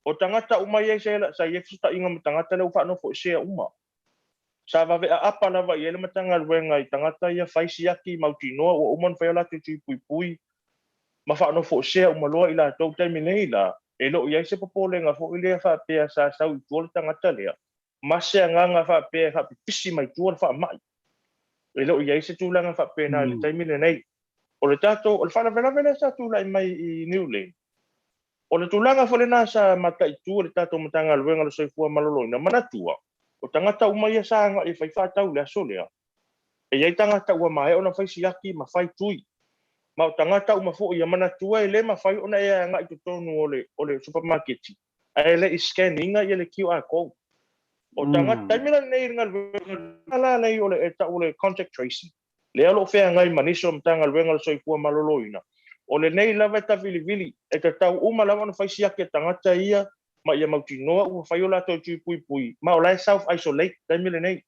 o tagata uma ia sa i ai fesootaiga ma tagata lea ua faanofoesea uma. Sa vave aapa lava i ai le Matagaluega i tagata ia fai siaki mautinoa ua uma ona fai a latou tui puipui ma faanofoesea uma loa i latou. I le taimi nei la, e le o i ai se popolega foi lea faapea sa sau i tua le tagata lea ma se agaga faapea e faapipisi mai tua le faamai. E le o i ai se tulaga faapena i le taimi lenei. O le tatou, o le faalavelave lea sa tulai mai i Niu Lane, o le tulaga foi lena sa mataitu e le tatou Matagaluega o le Soifua Maloloina, manatua, o tagata uma ia sa agai e fai faatau i le aso lea, e i ai tagata ua maea ona fai siaki ma fai tui. Ma o tagata uma foi ia, manatua e le mafai ona e agai i totonu o le supamaketi ae le i scan ina ia le QR code. O tagata, taimi lenei i le galuega la lea o le e tau o le contact tracing, lea o lo o feagai ma nisi o Matagaluega o le Soifua Maloloina, o lenei lava e tavilivili, e tatau uma lava ona fai siaki a tagata ia ma ia mautinoa ua fai o latou tui puipui, ma o la e self isolate taimi lenei.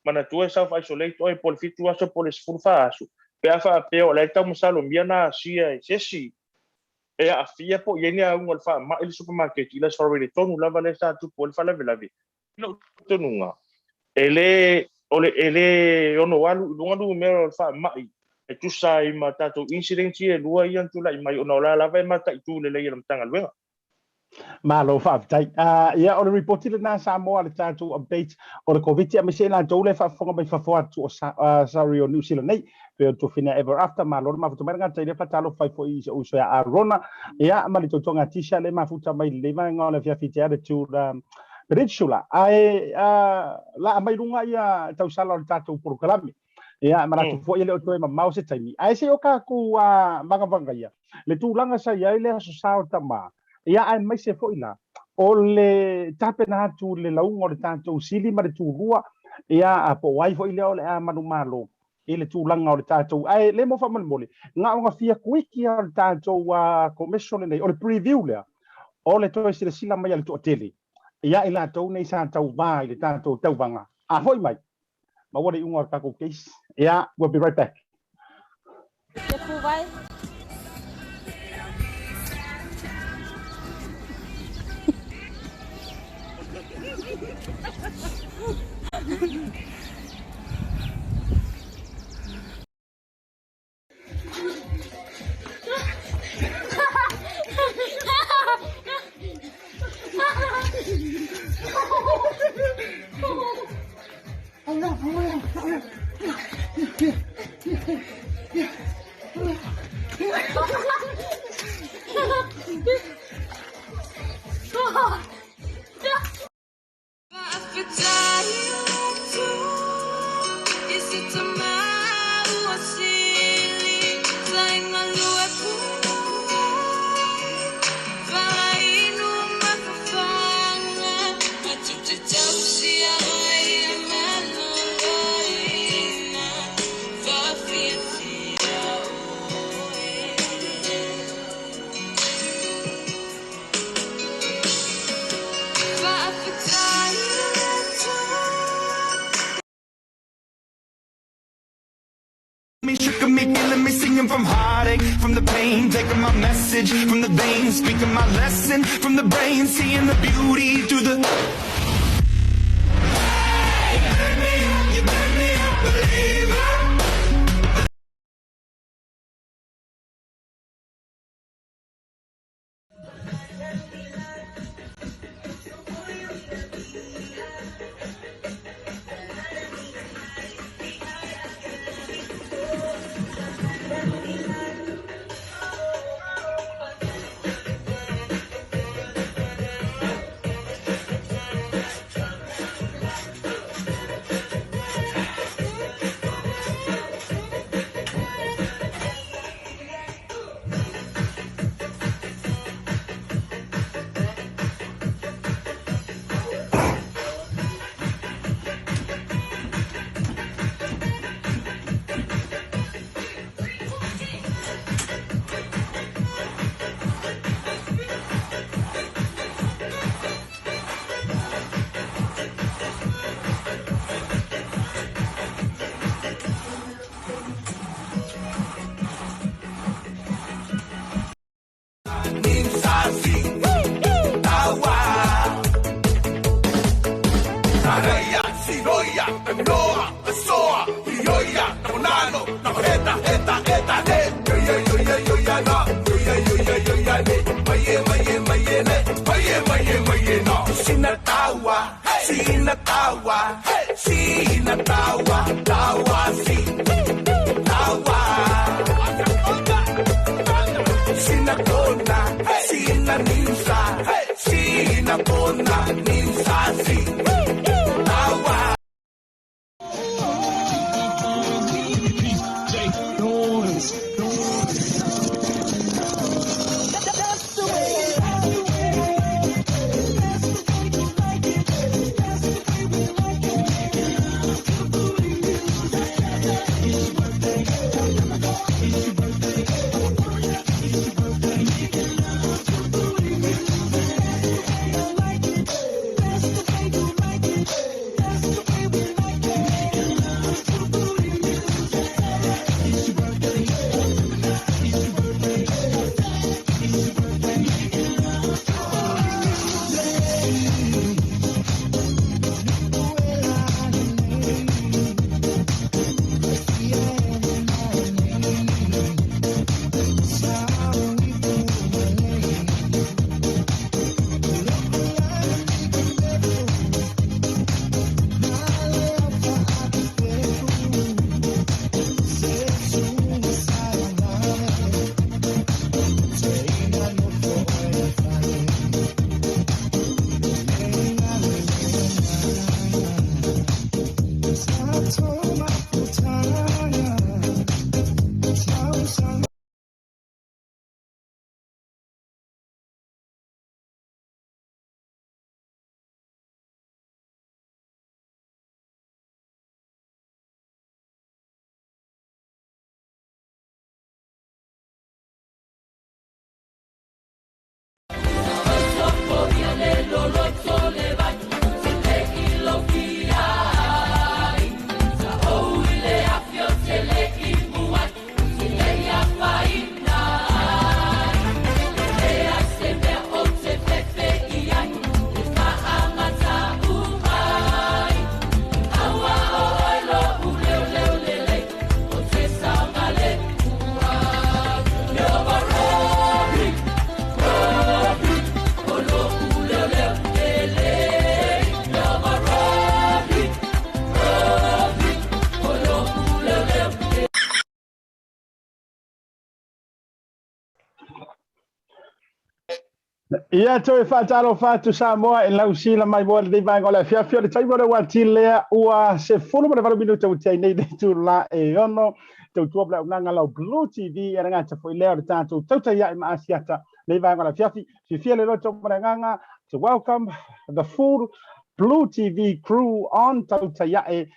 Manatua e self isolate oe po o le 7 aso po o le 14 aso, pe a faapea o la e tau masalomia na asia e se isi e aafia po o i ai ni auga o le faamai i le supamaketi i le Aso Faraile tonu lava lea sa tupu ai le faalavelave. I lou talitonuga, e le, o le, e le ono alu i luga numera o le faamai e tusa ai ma tatou incidents ia e lua ia na tulai mai ona o la lava e mataitu lelei e le Matagaluega. Malo faafetai. Ia, o le ripoti lena Samoa le tatou update o le Koviti aemaise i latou lea e faafofoga mai fafo atu o sorry o New Zealand nei. Pei o Tofina Ever After, malo le mafuta mai le gata i lea faatalofa ai foi i si ou uso ia Arona. Ia, ma le tautoga a Tisha le mafuta mai lenei vaega o le afiafi i te Attitude Peninsula. Ae laa mai luga ia tausala o le tatou polokalame. Ia, manatu foi e le o toe mamao se taimi. Ae se i o tatou vagavaga ia, le tulaga sa i ai le Aso Sa o Tama, ia aemaise foi la, o le tapena atu i le lauga o le tatou sili ma le tulua, ia, po o ai foi lea o le a manumalo i le tulaga o le tatou, ae le mo faamolemole, na ona fia kuiki lava o le tatou commercial lenei, o le preview lea, o le toe silasila mai a le toatele, ia i latou nei sa tauva i le tatou tauvaga, a foi mai, maua le iuga o le tatou case. Ia, we'll be right back. Te pūwai. Me, shook me, killing me, singing from heartache, from the pain, taking my message from the veins, speaking my lesson from the brain, seeing the beauty through the. Hey, you made me, you made me a believer. Ia toe faatalofa atu Samoa i lau sila mai moa lenei vaega o le afiafi o le taimi o le uati lea ua 18 minuta ua tea ai nei le itula e ono tautua ma le auaunaga lau Blue TV e le gata foi lea o le tatou tautai ae ma Asiata lenei vaega o le afiafi. Fiafia le loto ma le agaga to welcome the full Blue TV crew on Tautai Ae.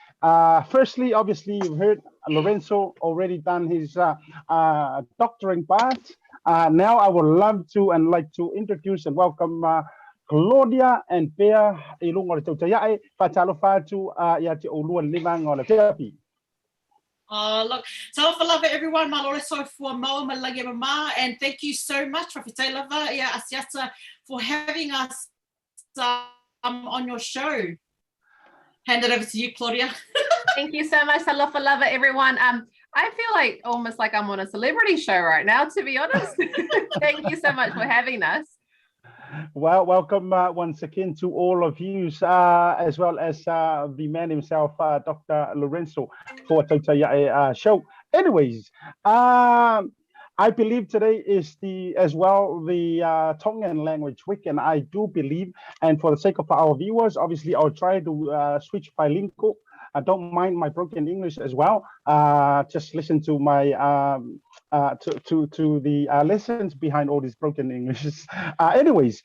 Firstly, obviously, you've heard Lorenzo already done his doctoring part. Now I would love to and like to introduce and welcome Claudia and Bea i luga o le Tautai Ae. Faatalofa atu ia te oulua lenei vaega o le afiafi. Oh, look, talofa lava everyone, malo le soifua maua ma le lagi e mama, and thank you so much, Fafetai lava ia Asiata, for having us um, on your show. Hand it over to you, Claudia. Thank you so much. Talofa lava, everyone. Um, I feel like almost like I'm on a celebrity show right now, to be honest. Thank you so much for having us. Well, welcome once again to all of you, as well as the man himself, Dr. Lorenzo, for Tautai Ae show. Anyways, I believe today is the as well the Tongan language week, and I do believe, and for the sake of our viewers, obviously I'll try to switch bilingual. I don't mind my broken English as well. Just listen to my to, to to the lessons behind all these broken Englishes. Anyways,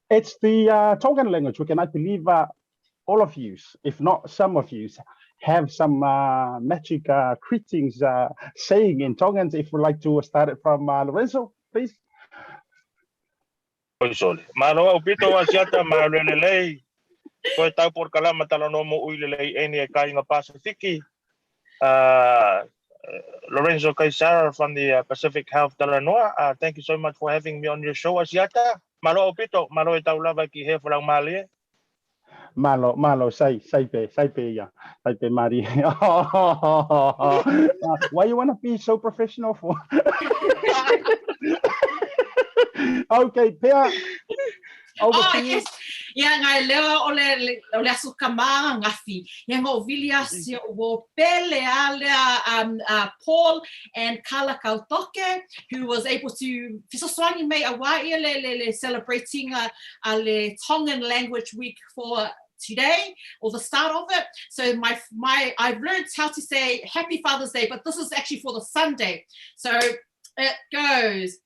it's the Tongan language week, and I believe all of you, if not some of you, have some magic greetings saying in Tongan. If you'd like to start it from Lorenzo, please. Oi sole. Malo aupito Asiata, malo e lelei. Koe tau porokalama talanoa mo ui lelei eni e Kāinga Pasifiki. Lorenzo Kaisara from the Pacific Health Talanoa. Thank you so much for having me on your show, Asiata. Malo aupito, malo e tau lava ki he whalau malie. Malo, malo, sai, sai pe, sai pe ia, sai pe mari. Why you want to be so professional for? Okay, Pea, over Oh, to you. yes. Ia ngai leo o le, le, o le aso kama ngafi. Ia ngo vili asi o pele alea um, Paul and Carla Kautoke, who was able to fesoasoani mai a wā ia le, le, le celebrating a, a le Tongan Language Week for today or the start of it. So my my I've learned how to say Happy Father's Day, but this is actually for the Sunday. So it goes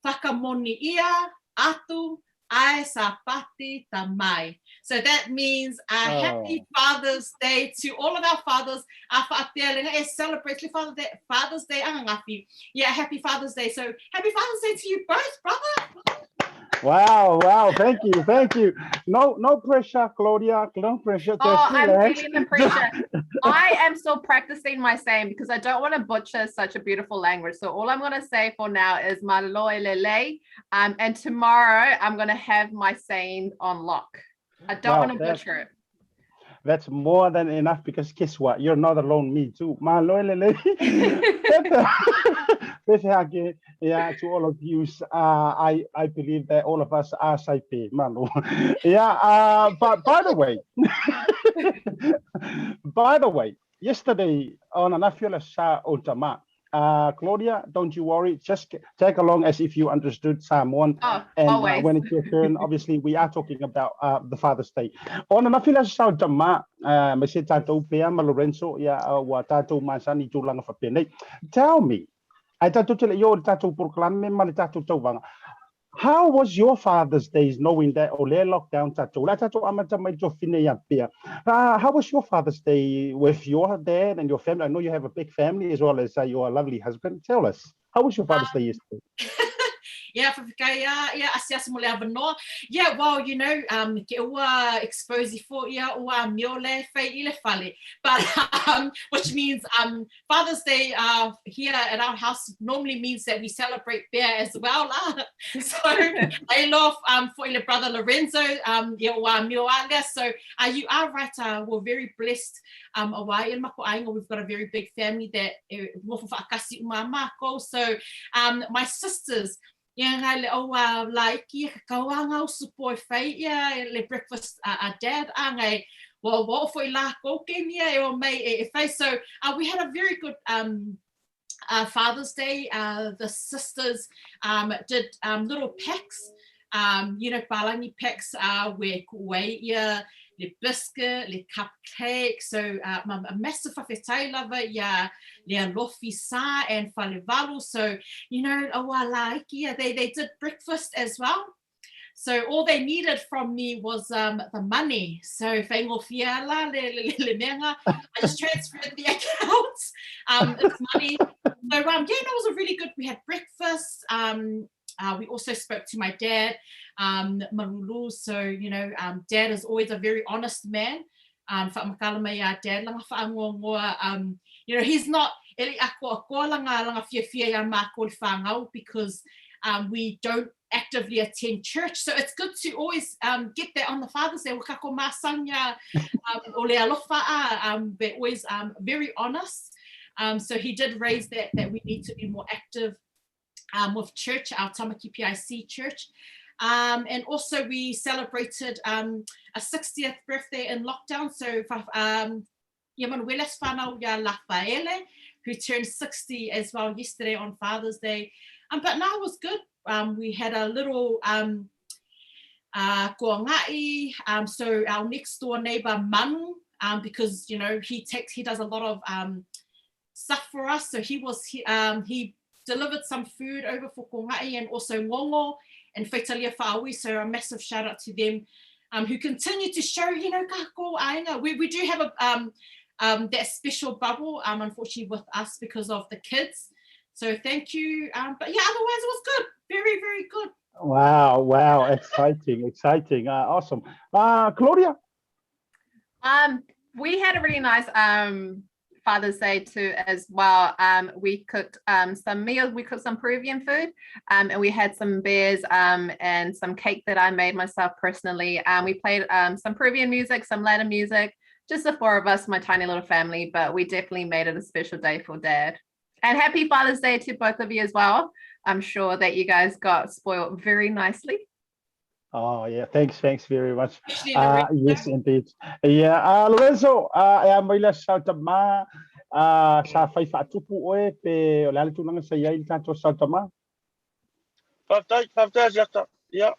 Whakamoni ia, atu, ae sa pati ta mai. So that means happy Father's Day to all of our fathers. A whaatea lenga e celebrate le Father Day, Father's Day angangafi. Yeah, happy Father's Day. So happy Father's Day to you both, brother. Wow. Thank you, thank you. No, no pressure, Claudia. No pressure. Oh, Just I'm relax. feeling the pressure. I am still practicing my saying because I don't want to butcher such a beautiful language. So all I'm going to say for now is malo e lelei. And tomorrow I'm going to have my saying on lock. I don't Wow, want to that butcher it. that's more than enough because guess what? You're not alone, me too. Malo e lelei. Pepe hake, yeah, to all of you, I believe that all of us are saipe, malo. Yeah, but by the way, by the way, yesterday on Anafiola Sa Otama, Claudia, don't you worry. Just tag along as if you understood Samoan. Oh, And always. when it's your turn, obviously, we are talking about the Father's Day. Ona na fila sa tama, me se tātou pea ma Lorenzo, ia ua tātou masani tūlanga whapenei. Tell me, ai tātou tele i o le tātou porokalame ma le tātou tauvaga. How was your Father's Days knowing that o lea lockdown tātou, la tātou amata mai tofine ia pea. How was your Father's Day with your dad and your family? I know you have a big family as well as your lovely husband. Tell us, how was your Father's Day yesterday? Yeah, whawhikai ia, ia, asiasi mo le awanoa. Yeah, well, you know, um, ke ua expose ifo ia ua amio le fei i le fale. But, um, which means um, Father's Day uh, here at our house normally means that we celebrate beer as well. Lah. So, I love um, for ile brother Lorenzo, um, ia ua amio alea. So, uh, you are right, uh, we're very blessed. Um, a wā ia mako ainga, we've got a very big family that e nofo whaakasi uma mākou. So, um, my sisters, ia ngai le au a laiki ia ka kau a ngā usu po e whai ia le breakfast a, a dad a ngai wa wa o foi lākou ke nia e o mai e, e whai. So uh, we had a very good um, uh, Father's Day. Uh, the sisters um, did um, little packs. Um, you know, palagi packs uh, where ku'uai ia le biscuit, le cupcake. So uh, a massive fafetai lava ia le alofi sa and falevalu. So, you know, aua laiki, they, they did breakfast as well. So all they needed from me was um, the money. So whaingofia la le, le, le, le meanga. I just transferred the account. Um, it's money. So um, yeah, no, it was a really good, we had breakfast. Um, uh, we also spoke to my dad, um, Marulu. So, you know, um, dad is always a very honest man. Um, whaamakala mai a dad langa whaangoangoa. Um, you know, he's not, e le akoakoa langa, langa fiafia ia mākou le whāngau because um, we don't actively attend church. So it's good to always um, get that on the Father's Day. Ua kako māsanga um, o le alofa a, um, but always um, very honest. Um, so he did raise that, that we need to be more active um, with church, our Tamaki PIC church. Um, and also we celebrated um, a 60th birthday in lockdown. So um, ia manuele whanau ia Lafaele, who turned 60 as well yesterday on Father's Day. Um, but now it was good. Um, we had a little um, uh, koanga'i, um, so our next door neighbor Manu, um, because you know he takes he does a lot of um, stuff for us. So he was he, um, he delivered some food over for Konga'i and also Ngongo and Faitalia Fa'awi. So a massive shout out to them um, who continue to show, you know, kako ainga. We, we do have a, um, um, that special bubble, um, unfortunately, with us because of the kids. So thank you. Um, but yeah, otherwise it was good. Very, very good. Wow, wow, exciting, exciting. Uh, awesome. Uh, Claudia? Um, we had a really nice um, Father's Day too as well. Um, we cooked um, some meals. We cooked some Peruvian food, um, and we had some beers um, and some cake that I made myself personally. Um, we played um, some Peruvian music, some Latin music, just the four of us, my tiny little family. But we definitely made it a special day for Dad. And happy Father's Day to both of you as well. I'm sure that you guys got spoiled very nicely. Oh yeah, thanks, thanks very much. Uh, yes, indeed. Yeah, uh, Lorenzo, uh, e a mai le Saltama, uh, sa fai whaatupu oe pe o le ale tūlanga sa iai le tātou Saltama. Whaftai, whaftai siata, ia.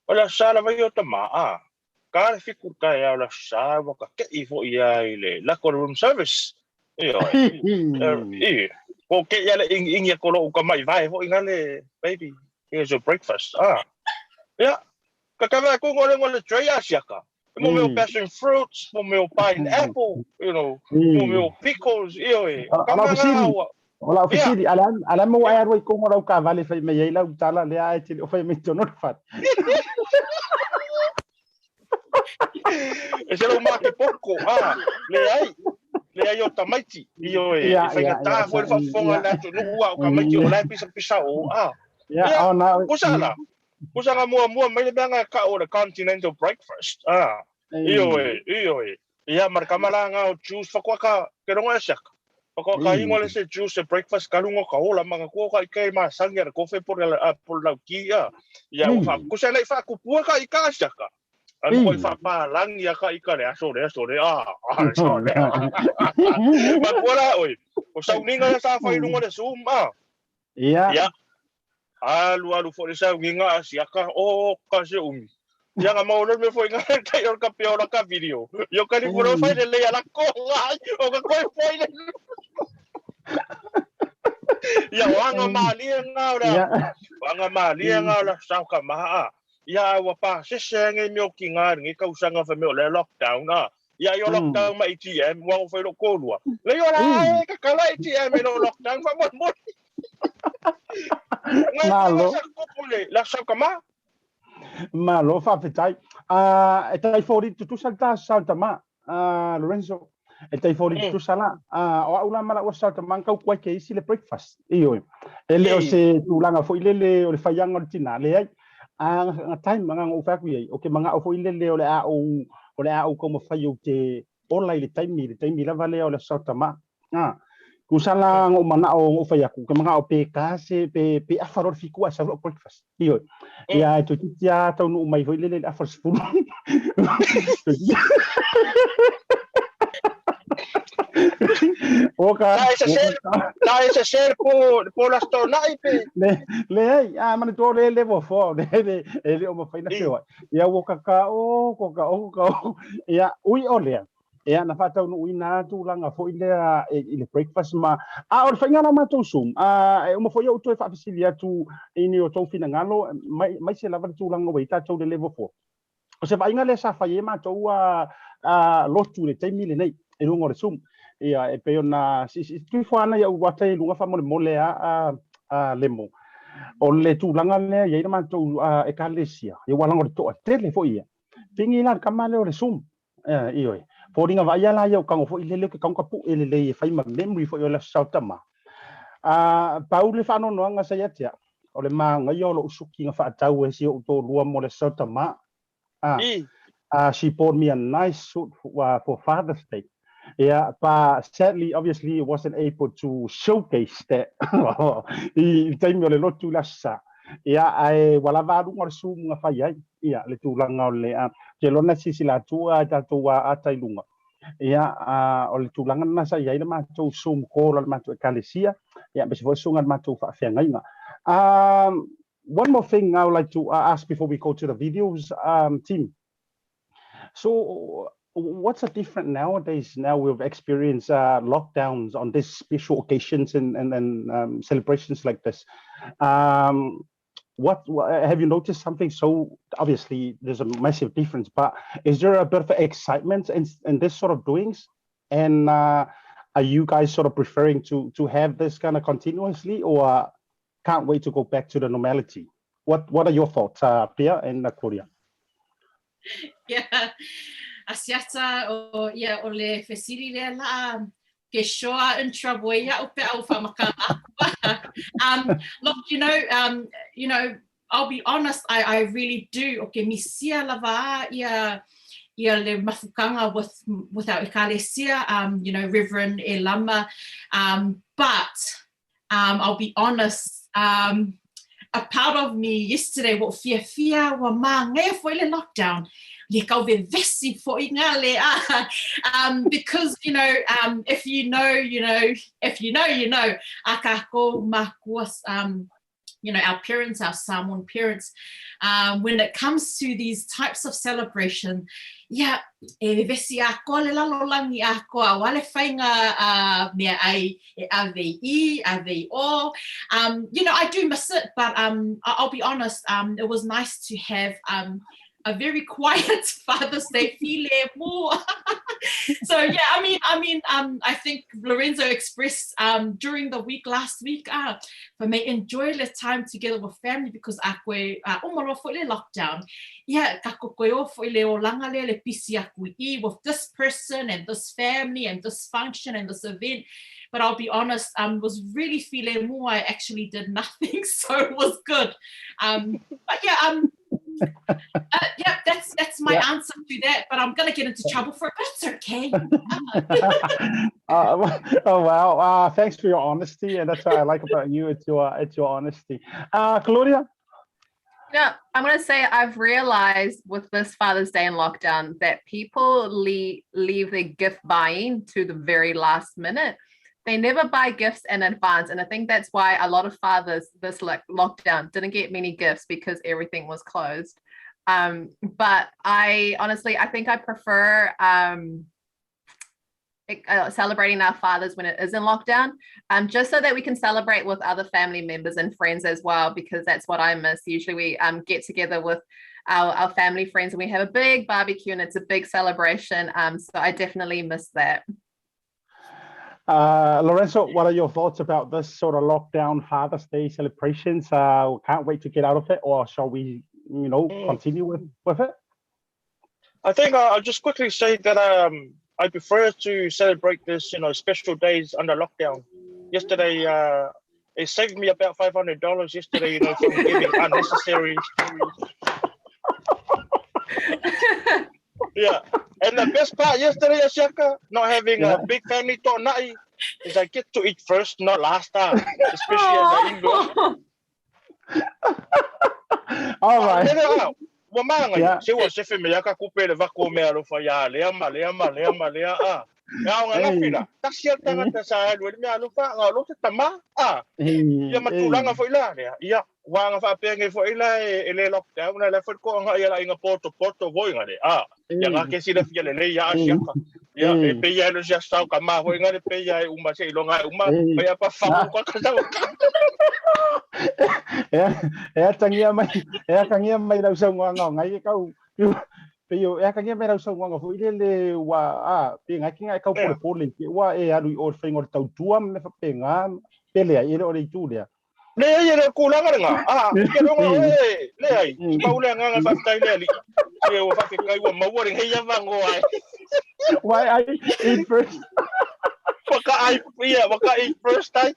O le sa lava i o tama, a. Ka le fiku kai a o le sa waka ke i fo ia i le lako room service. Ia, i, ko ke ia le ingi ingi ko lo ka mai vai fo inga le baby. Here's your breakfast. Ah. Ia, ka kawe ko ngole ngole tray a siaka. Mo meo passion fruits, mo meo pineapple, you know, mo meo pickles, io e. Ka manga aua. O lau fesili, a le a maua ai alu ai kogo lau kavale fai mai ai lau tala lea e te le o fai mai tonu le fale. E se lau make poko, ah, le ai, le ai o tamaiti, i o e, e whaingatā foi le whaafofoga le atunuu a o tamaiti o la e pisa pisa o, ah. Ia, oh, na, kusa la, kusa nga mua mua mai le mea nga ka o le continental breakfast, ah, i o e, i o e. Ia, ma le kama la nga o juice whakoa ka, ke rongo e siaka. Whakoa ka ingoa le se juice e breakfast ka lunga ka ola, ma ka kua ka ika e masangi ara kofe por la, por lau ki, ia. Ia, o wha, kusa nei whakupua ka ika siaka. Ano ko i whapalangi a ka ika le aso le aso le, ah, ah, le aso le. Ma kua la, oi, o sauninga ia sa whai lunga le Zoom, ah. Ia. Ia. Alu alu foi le saugiga a siaka, o ka se umi. Ia nga mau le me foi nga tai o ka pia o ka video. Io ka ni furo fai le le ala ko ngai, o ka koe foi le. Ia o anga malie nga ora. O anga malie nga ora sa ka maha. Ia ua pa sese ngai me o ki nga ngi kausanga fa me o le lockdown a. Ia i o lockdown ma ATM, ua o fai lo kolua. Le ora e ka kala ATM e lo lockdown fa mo mo. Malo. La sau ka ma. Malo, faafetai. Uh, e tai fōri tutusa le ta sau tama, uh, Lorenzo. E tai fōri mm. tutusa la. Uh, o au la mala ua sau tama kau kuai ke isi le breakfast. Ioe. E le o se tulaga foi lele o le faiaga o le tina, leai. A nga time nga ngou fai atu i ai, o ke mana'o foi lele o le a ou o le a ou taumafai ou te ola i le taimi, le taimi lava lea o le Aso Tama. A, tusa la ngou mana'o ngou fai atu, ke mana'o pe ka se pe pe afa loa le fitu ae sau lo'u breakfast. Ioe. Ia e toeitiiti lava taunuu mai foi lele i le afa o le sefulu. Ua ka Ta e sese ta e sese le po le po le Aso Toonai pe. Le leai, a manatua o le level 4 le le e le o mafai ona feoai. Ia ua kaka o kaka o kaka o. Ia ui o lea, ia na faataunuuina lava tulaga foi lea i le breakfast ma a o le faiga la o matou Zoom, a e uma foi ou toe faafesili atu i ni o tou finagalo mai aemaise lava le tulaga ua i ai tatou i le level 4. O se vaaiga lea sa fai ai matou a lotu i le taimi lenei i luga o le Zoom. Ia, e pei ona tuifo ana ia'u ata i luga faamolemole a a Lemo. O le tulaga lea e i ai le matou ekalesia, ia ua laga o le toatele foi ia. Pigi la le tama lea o le Zoom. Ioe. Foliga vaaia la ia o tago foi lele ou te tago tapue lelei e fai ma memory foi o le Aso Tama. Pau le faanoanoaga sa ia te au, o le manaia o lou suki na faatau e si ou toalua mo le Aso Tama. She bought me a nice suit for Father's Day. Yeah, but sadly, obviously, I wasn't able to showcase that i le taimi o le lotu i le Aso Sa. Ia, ae ua lava a luga o le Zoom na fai ai, ia, le tulaga o le, ou te iloa na silasila atu a tatou ata i luga. Ia, o le tulaga lena sa i ai le matou Zoom call a le matou ekalesia, ia, aemaise foi susuga i le matou faafeagaiga. One more thing I would like to ask before we go to the videos, team. So what's the difference nowadays? Now we've experienced lockdowns on these special occasions and celebrations like this. What have you noticed something? So obviously there's a massive difference, but is there a bit of excitement in this sort of doings? And are you guys sort of preferring to have this kind of continuously, or can't wait to go back to the normality? What are your thoughts, Pia and Claudia? Yeah. Asiata o ia o le fesili lea la ke sure in trouble e ia'u pe a ua faamakala aku. Look, you know, you know, I'll be honest, I, I really do. O ke misia lava a ia ia le mafukanga with, with our ekalesia, you know, Reverend e Lama. But um, I'll be honest, um, a part of me yesterday ua fiafia, ua māngaia foi le lockdown. Le kau vevesi foi ngā le a. Because, you know, if you know, you know, if you know, you know, a kākou mākua, you know, our parents, our Samoan parents, when it comes to these types of celebration, ia, e vevesi ākoa le lalolagi ākoa, aua le faiga uh, mea ai e ave i, ave i o. You know, I do miss it, but I'll be honest, it was nice to have um, a very quiet Father's Day file mo. So yeah, I mean, I mean, I think Lorenzo expressed during the week last week, for me enjoy the time together with family because a koe uma loa foi le lockdown. Yeah, ka ko koe o foi le olanga le le pisi aku i with this person and this family and this function and this event. But I'll be honest, was really feeling more. I actually did nothing, so it was good. But yeah, yeah, that's my answer to that. But I'm gonna get into trouble for it, but it's okay. Oh wow! Thanks for your honesty, and that's what I like about you. It's your honesty. Claudia. Yeah, I'm going to say I've realized with this Father's Day and lockdown that people leave their gift buying to the very last minute. They never buy gifts in advance. And I think that's why a lot of fathers this lockdown didn't get many gifts, because everything was closed. But I honestly, I think I prefer celebrating our fathers when it is in lockdown, just so that we can celebrate with other family members and friends as well, because that's what I miss. Usually we get together with our family friends and we have a big barbecue and it's a big celebration. So I definitely miss that. Lorenzo, what are your thoughts about this sort of lockdown Father's Day celebrations? Can't wait to get out of it, or shall we, continue with it? I think I'll just quickly say that I prefer to celebrate this, special days under lockdown. Yesterday, it saved me about $500 yesterday, from giving unnecessary. Yeah, and the best part yesterday, Asiaka, not having a big family to'ona'i, is I get to eat first, not last time, especially as an in-law. All right. Ua maga, se ua sefe me aka kupe le vako mea alofa ia lea ma lea ma lea ma lea a. E ao ananafi la, tasi lava le tagata sa alu ai le meaalofa, na o lo se tama, a. Ia ma tulaga foi la lea, ia, ua aga faapea nei foi la e le lockdown, a la foi le toaga'i a le aiga potopoto foi gale, a. Ia ga ke silafia lelei ia Asiata. Ia, e pei lava e le o se aso sao tama foi gale, pei lava e uma seiloga e uma, mai a pa fagu ka ka sau. E atagia mai, e atagia mai lau saunoaga o ngai e kau, pei o, e atagia mai lau saunoaga foi lele ua, a, pe ngai ke ngai kau pole pole i te ua e alu i o le faiga o le tautua ma mea faapena, pe leai, e le o le itu lea. Leai, e le o le tulaga lena. A, ou te iloa oe, leai, pau le agaga faafetai le Alii, se ua faafetai ua maua lenei avanoa e. Why I eat first? Waka ai, yeah, waka eat first ai.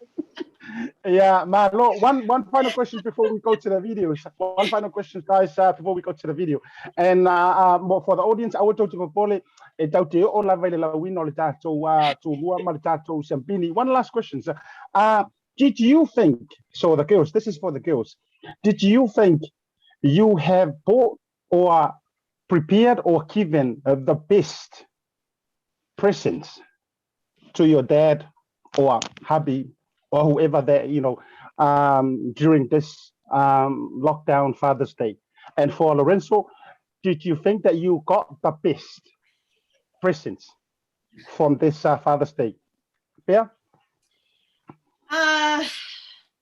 Yeah, malo. One final question before we go to the videos. One final question, guys, before we go to the video. And for the audience, aua tou te popole e tau te oo lava i le lauina o le tatou tulua ma le tatou siampini. One last question. So, did you think, so the girls, this is for the girls, did you think you have bought or prepared or given the best presents to your dad or hubby or whoever that, you know, during this lockdown Father's Day? And for Lorenzo, did you think that you got the best presents from this Father's Day? Pea?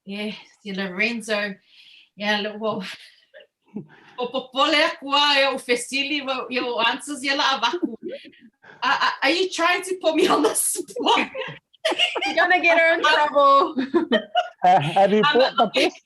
Yeah, si Lorenzo. Yeah, well, o popole aku a e o fesili i o answers ia la avaku. Are you trying to put me on the spot? You're gonna get her in trouble. Have you bought the best?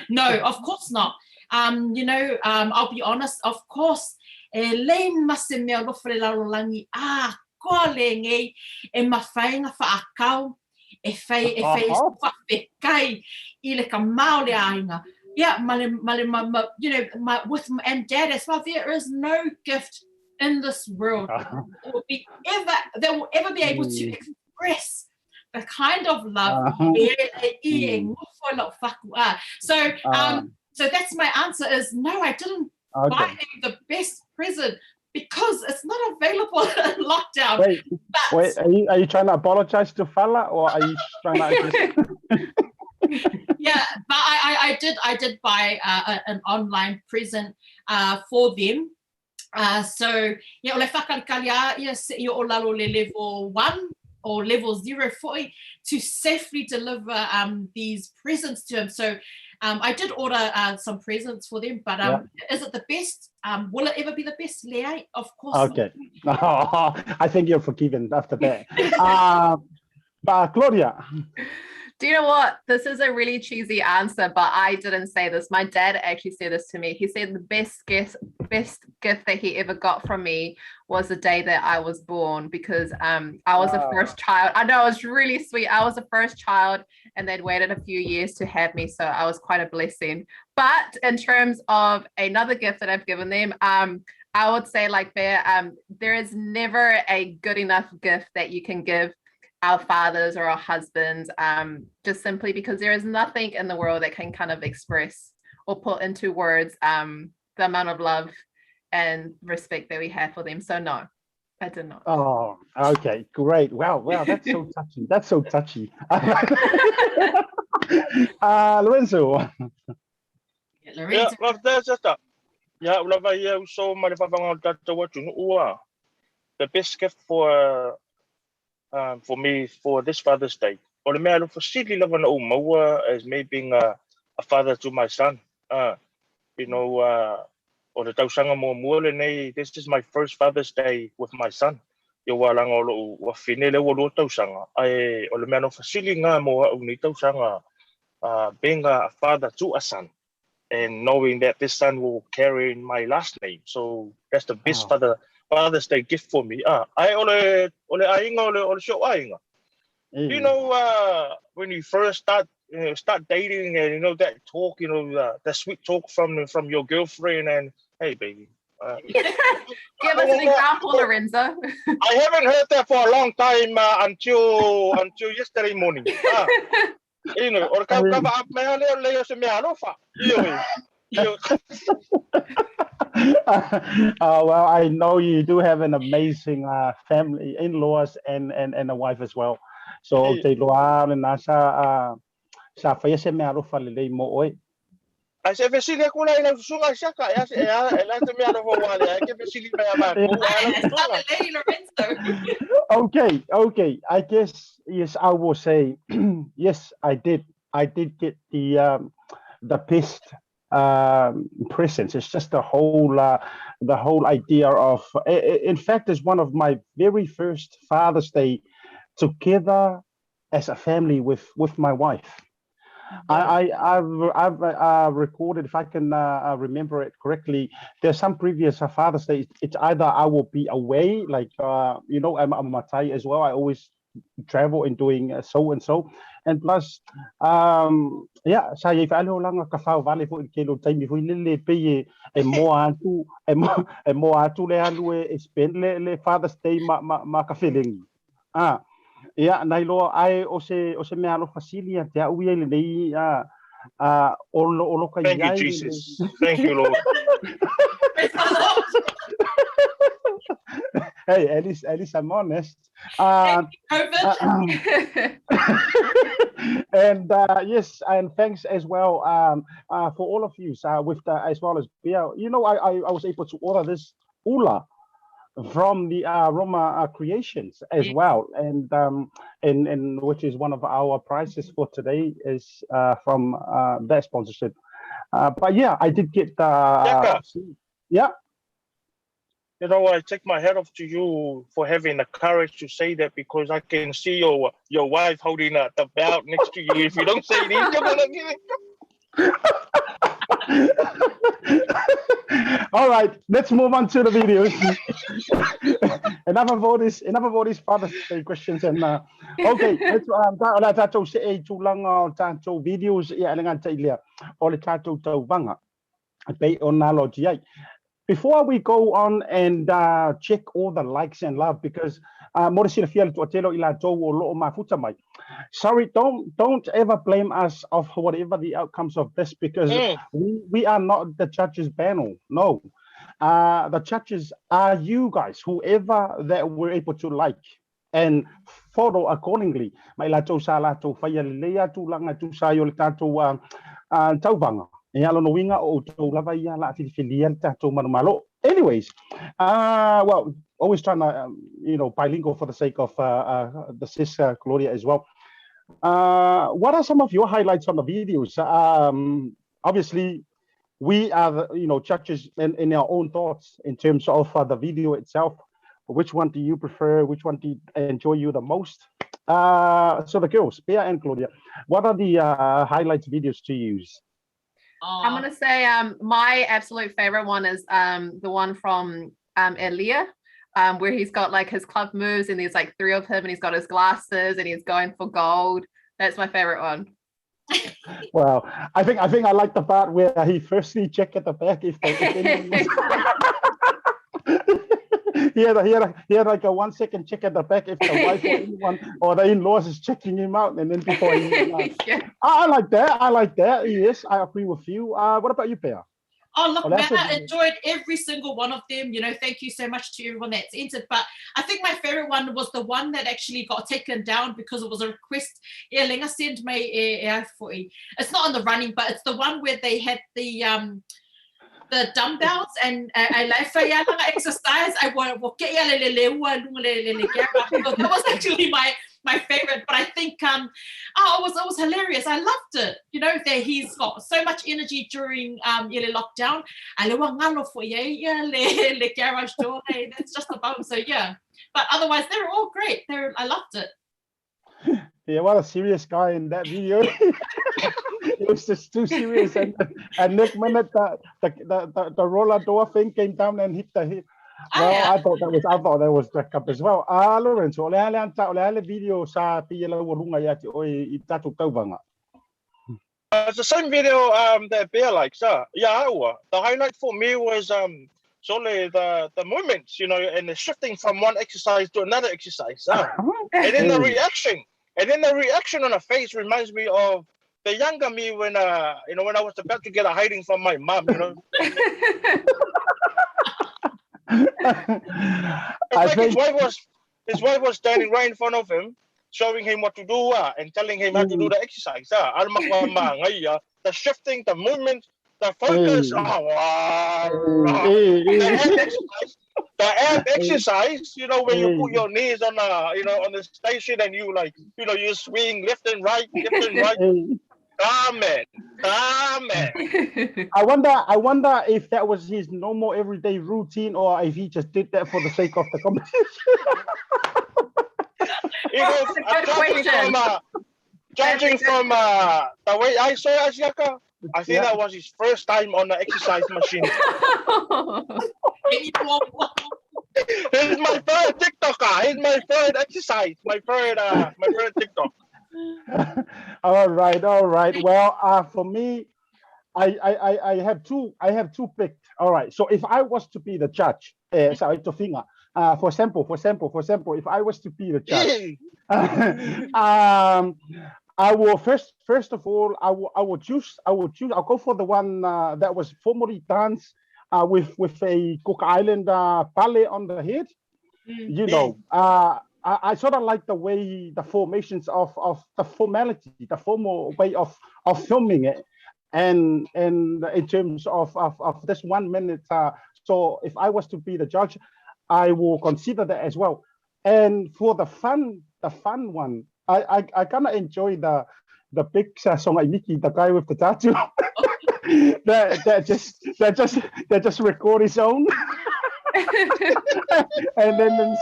No, of course not. I'll be honest, of course, e leai ma se mea alofa i le lalolagi atoa lenei e mafai ona faatau e fai e fai e faafetai i le tama o le aiga. Yeah, ma le, ma le, ma, ma, you know, ma, with and dad as well, there is no gift in this world that will be ever, that will ever be able to express the kind of love e e e ngofo i la'u faku'a. So, so that's my answer is no, I didn't buy him the best present because it's not available in lockdown. Wait, but, wait, are you trying to apologize to Fala or are you trying to just... Yeah, but I did buy an online present for them. So, yeah, o le faakalikali a ia se'i oo lalo le level 1 or level 0 foi to safely deliver these presents to him. So I did order some presents for them, but is it the best? Will it ever be the best? Leai, of course. Okay. I think you're forgiven after that. But Claudia. Do you know what? This is a really cheesy answer, but I didn't say this. My dad actually said this to me. He said the best gift that he ever got from me was the day that I was born, because I was the first child. I know, it was really sweet. I was the first child, and they'd waited a few years to have me, so I was quite a blessing. But in terms of another gift that I've given them, I would say, like there is never a good enough gift that you can give our fathers or our husbands, just simply because there is nothing in the world that can kind of express or put into words the amount of love and respect that we have for them. So no, I did not. Oh, okay, great. Wow, that's so touchy. That's so touchy. Lorenzo. Yeah, Lorenzo. Yeah, faafetai sister. Ia, ua lava ia uso ma le faafofoga o le tatou atunuu a. The best gift for me for this Father's Day, o le mea alofa sili lava na ou maua as me being a father to my son. O le tausaga muamua lenei, this is my first Father's Day with my son. Ia ua laga o lo'u afafine lea ua 2 tausaga, ae o le mea alofa sili lena mo a'u nei tausaga, being a father to a son and knowing that this son will carry my last name. So that's the best Father's Day gift for me. Ah, ae o le aiga o le si o'u aiga. When you first start dating and you know that talk, the sweet talk from your girlfriend and, "Hey baby." Give us an example, Lorenzo. I haven't heard that for a long time until yesterday morning. Ah, o le kau kava up mea lea o le o se mea alofa. Io, io. Well, I know you do have an amazing family, in-laws and, and, and a wife as well. So, ou te iloa o lena sa, sa faia se mea alofa lelei mo oe. Ae se fesili aku la i lau susuga i Siaka, e a, e a, e la te mea alofa ua lea e ke fesili mai a mākou, a lau susuga. Okay, okay. I guess, yes, I will say, yes, I did. I did get the, the best presence. It's just the whole, the whole idea of, in fact, it's one of my very first Father's Day together as a family with, with my wife. I, I've, I've recorded, if I can remember it correctly, there's some previous Father's Day, it's either I will be away, like, you know, I'm, I'm a Matai as well. I always travel and doing so and so. And plus, yeah, sa i whaale olanga ka whao vale fo i ke lo taimi fo i lele pe e, e moa atu, e moa, e moa atu le alu e, e spend le, le Father's Day ma, ma, ma ka felengi. Ah, ia, nai loa, ai o se, o se mea alofa sili a te au ia i lenei, a, a, o lo, o loka Thank you, Jesus. Thank you, Lord. Hey, at least, at least I'm honest. COVID. And yes, and thanks as well for all of you with the, as well as Bea. You know, I, I, I was able to order this ula from the Roma Creations as well, and and and which is one of our prizes for today is from that sponsorship. But yeah, I did get the Siaka. yeah. You know, I take my hat off to you for having the courage to say that, because I can see your your wife holding the belt next to you. If you don't say this, you're gonna get it. All right, let's move on to the videos. Enough of all this, enough of all these Father's Day questions. And okay, let's o le tatou se e tulaga o tatou videos ia le gata i lea o le tatou tauvaga e pei ona alo atu ai. Before we go on and check all the likes and love, because mo le silafia le toatele o i latou o loo mafuta mai. Sorry, don't ever blame us of whatever the outcomes of this, because we are not the judges panel. No. The judges are you guys, whoever that we're able to like and follow accordingly. Mai latou sa latou faia lelei a tulaga e tusa ai o le tatou tauvaga. E alo no winga o outou lava ia la filifilia le tatou manumalo. Anyways, well, always trying to, you know, bilingual for the sake of the sis Claudia as well. What are some of your highlights on the videos? Obviously, we are, the, you know, judges in, in our own thoughts in terms of the video itself. Which one do you prefer? Which one do you enjoy you the most? So the girls, Bea and Claudia, what are the highlights videos to use? I'm gonna say my absolute favorite one is the one from Elia, where he's got like his club moves and there's like three of him and he's got his glasses and he's going for gold. That's my favorite one. Well, I think I think I like the part where he firstly checked at the back if, the, if anyone was he had a, he had a, he had like a 1 second check at the back if the wife or anyone or the in-laws is checking him out, and then before he I like that. I like that. Yes, I agree with you. What about you, Bea? Oh, look, Oh, man, that's I a- enjoyed every single one of them. You know, thank you so much to everyone that's entered. But I think my favorite one was the one that actually got taken down because it was a request. Yeah, lenga send me e, e ai foi. It's not on the running, but it's the one where they had the dumbbells and I like exercise. I want to get le le le ua lunga le le le gara. So that was actually my favorite. But I think oh, it was hilarious. I loved it. You know that he's got so much energy during le lockdown. A le ua ngalo fo ia ia le le garage door. Hey, that's just about so yeah. But otherwise they're all great. They're I loved it. Yeah, what a serious guy in that video. It was just too serious. And next minute, the roller door thing came down and hit the hit. Well, I thought that was jacked up as well. Ah, Lorenzo, o le ale anta, o le ale video sa pia lau lunga ia te oi i tatu tauvaga. It's the same video that Bear likes. Yeah, the highlight for me was solely the movements, and the shifting from one exercise to another exercise. And then the reaction, and then the reaction on the face reminds me of the younger me when you know when I was about to get a hiding from my mom. It's I like think his wife was his wife was standing right in front of him, showing him what to do and telling him how to do the exercise. The shifting, the movement, the focus. Hey. Oh, wow. Hey, The hey, ab exercise, the ab exercise, you know, when you put Hey. your knees on the, you know, on the station and you like, you know, you swing left and right, left and right. hey. Ah man, ah man. I wonder if that was his normal everyday routine or if he just did that for the sake of the competition. You know, That's a good judging question. from judging That's a good from the way I saw Asiaka, I think Yeah. that was his first time on the exercise machine. He's my third TikToker. He's my third exercise. My third TikTok. All right, all right. Well, for me, I have two. I have two picked. All right. So if I was to be the judge, sorry, Tofinga, for example, if I was to be the judge, I will first of all, I will choose, I'll go for the one that was formerly danced with a Cook Island ballet on the head. You know, I sort of like the way the formations of the formality, the formal way of filming it. And in terms of this 1 minute, so if I was to be the judge, I will consider that as well. And for the fun one, I kind of enjoy the big song like Mickey, the guy with the tattoo, that just record his own, and then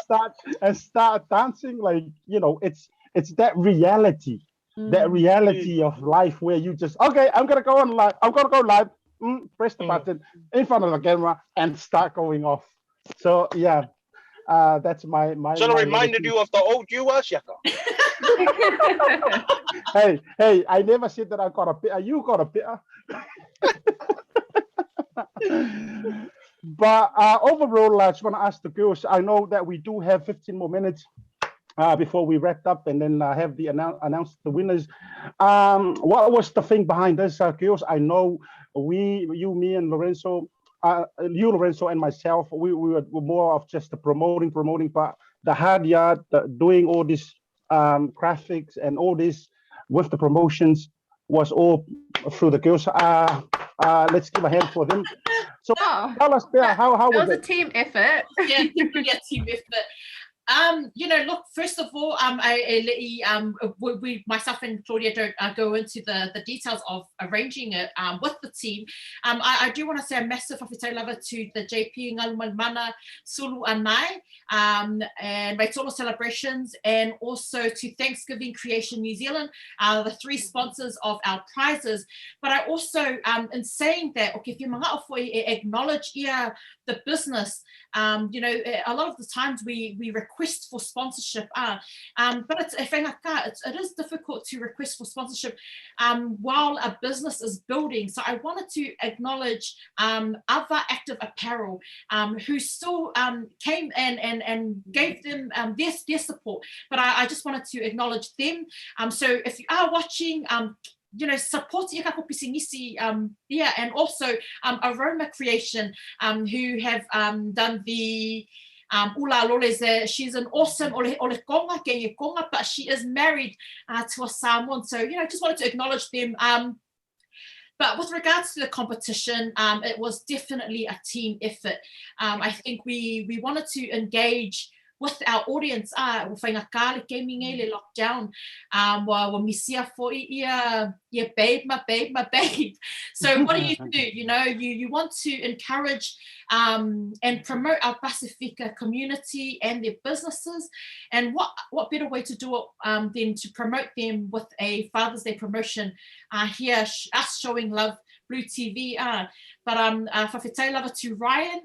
start dancing, like, you know, it's that reality. That reality of life where you just, okay, I'm gonna go on live, I'm gonna go live, press the button in front of the camera and start going off. So yeah, that's my So my reminded you of the old you, Asiaka. Hey, I never said that I got a bitter. You got a bitter. But overall, I just want to ask the girls, I know that we do have 15 more minutes before we wrapped up and then have the announce the winners. What was the thing behind this, girls? I know we, you, me, and Lorenzo, you, Lorenzo, and myself, we were more of just the promoting, but the hard yard, the doing all these graphics and all this with the promotions was all through the girls. Let's give a hand for them. So tell us, Bea, how That was was a it? team effort. Yeah, definitely a team effort. You know, look, first of all, we, myself and Claudia don't go into the details of arranging it with the team. I do want to say a massive whawhitai lava to the JP Ngalumalmana Sulu Anai, and Vaitolo Celebrations, and also to Thanksgiving Creation New Zealand, the three sponsors of our prizes. But I also, in saying that, okay, if you acknowledge ia the business, you know, a lot of the times we request for sponsorship, but it's, it is difficult to request for sponsorship while a business is building. So I wanted to acknowledge other Active Apparel who still came and gave them their support. But I just wanted to acknowledge them. So if you are watching, you know, support ia kako pisingisi, yeah, and also Aroma Creation, who have done the Ula Loleze. She's an awesome ole konga, ke konga, but she is married to a Samoan. So, you know, just wanted to acknowledge them. But with regards to the competition, it was definitely a team effort. I think we wanted to engage with our audience, ua whaingaka le gaming e le lockdown, ua misia foi ia babe, my babe, my babe. So what do you do? You know, you want to encourage and promote our Pasifika community and their businesses. And what better way to do it than to promote them with a Father's Day promotion here, us showing love, Blue TV. But whawhitai lava to Ryan,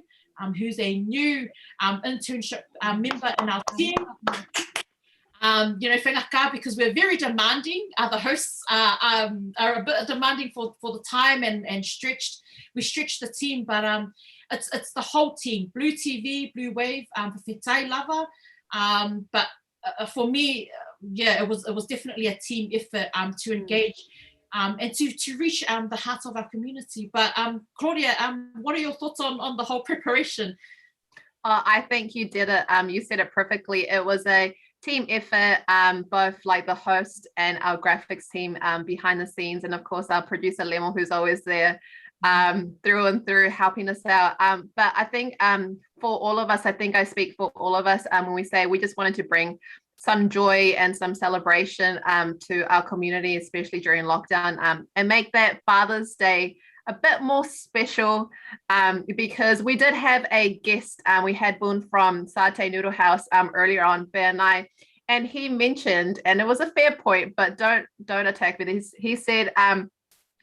who's a new internship member in our team. You know, whangaka, because we're very demanding. The hosts are a bit demanding for the time and stretched. We stretched the team, but it's the whole team. Blue TV, Blue Wave, whawhitai lava. But for me, yeah, it was definitely a team effort to engage and to reach the hearts of our community. But Claudia, what are your thoughts on the whole preparation? I think you did it. You said it perfectly. It was a team effort, both like the host and our graphics team behind the scenes, and of course our producer Lemel, who's always there through and through helping us out. But I think for all of us, I think I speak for all of us when we say we just wanted to bring some joy and some celebration to our community, especially during lockdown, and make that Father's Day a bit more special, because we did have a guest. We had Boon from Satay Noodle House earlier on, Bear and I, and he mentioned, and it was a fair point, but don't attack me. He said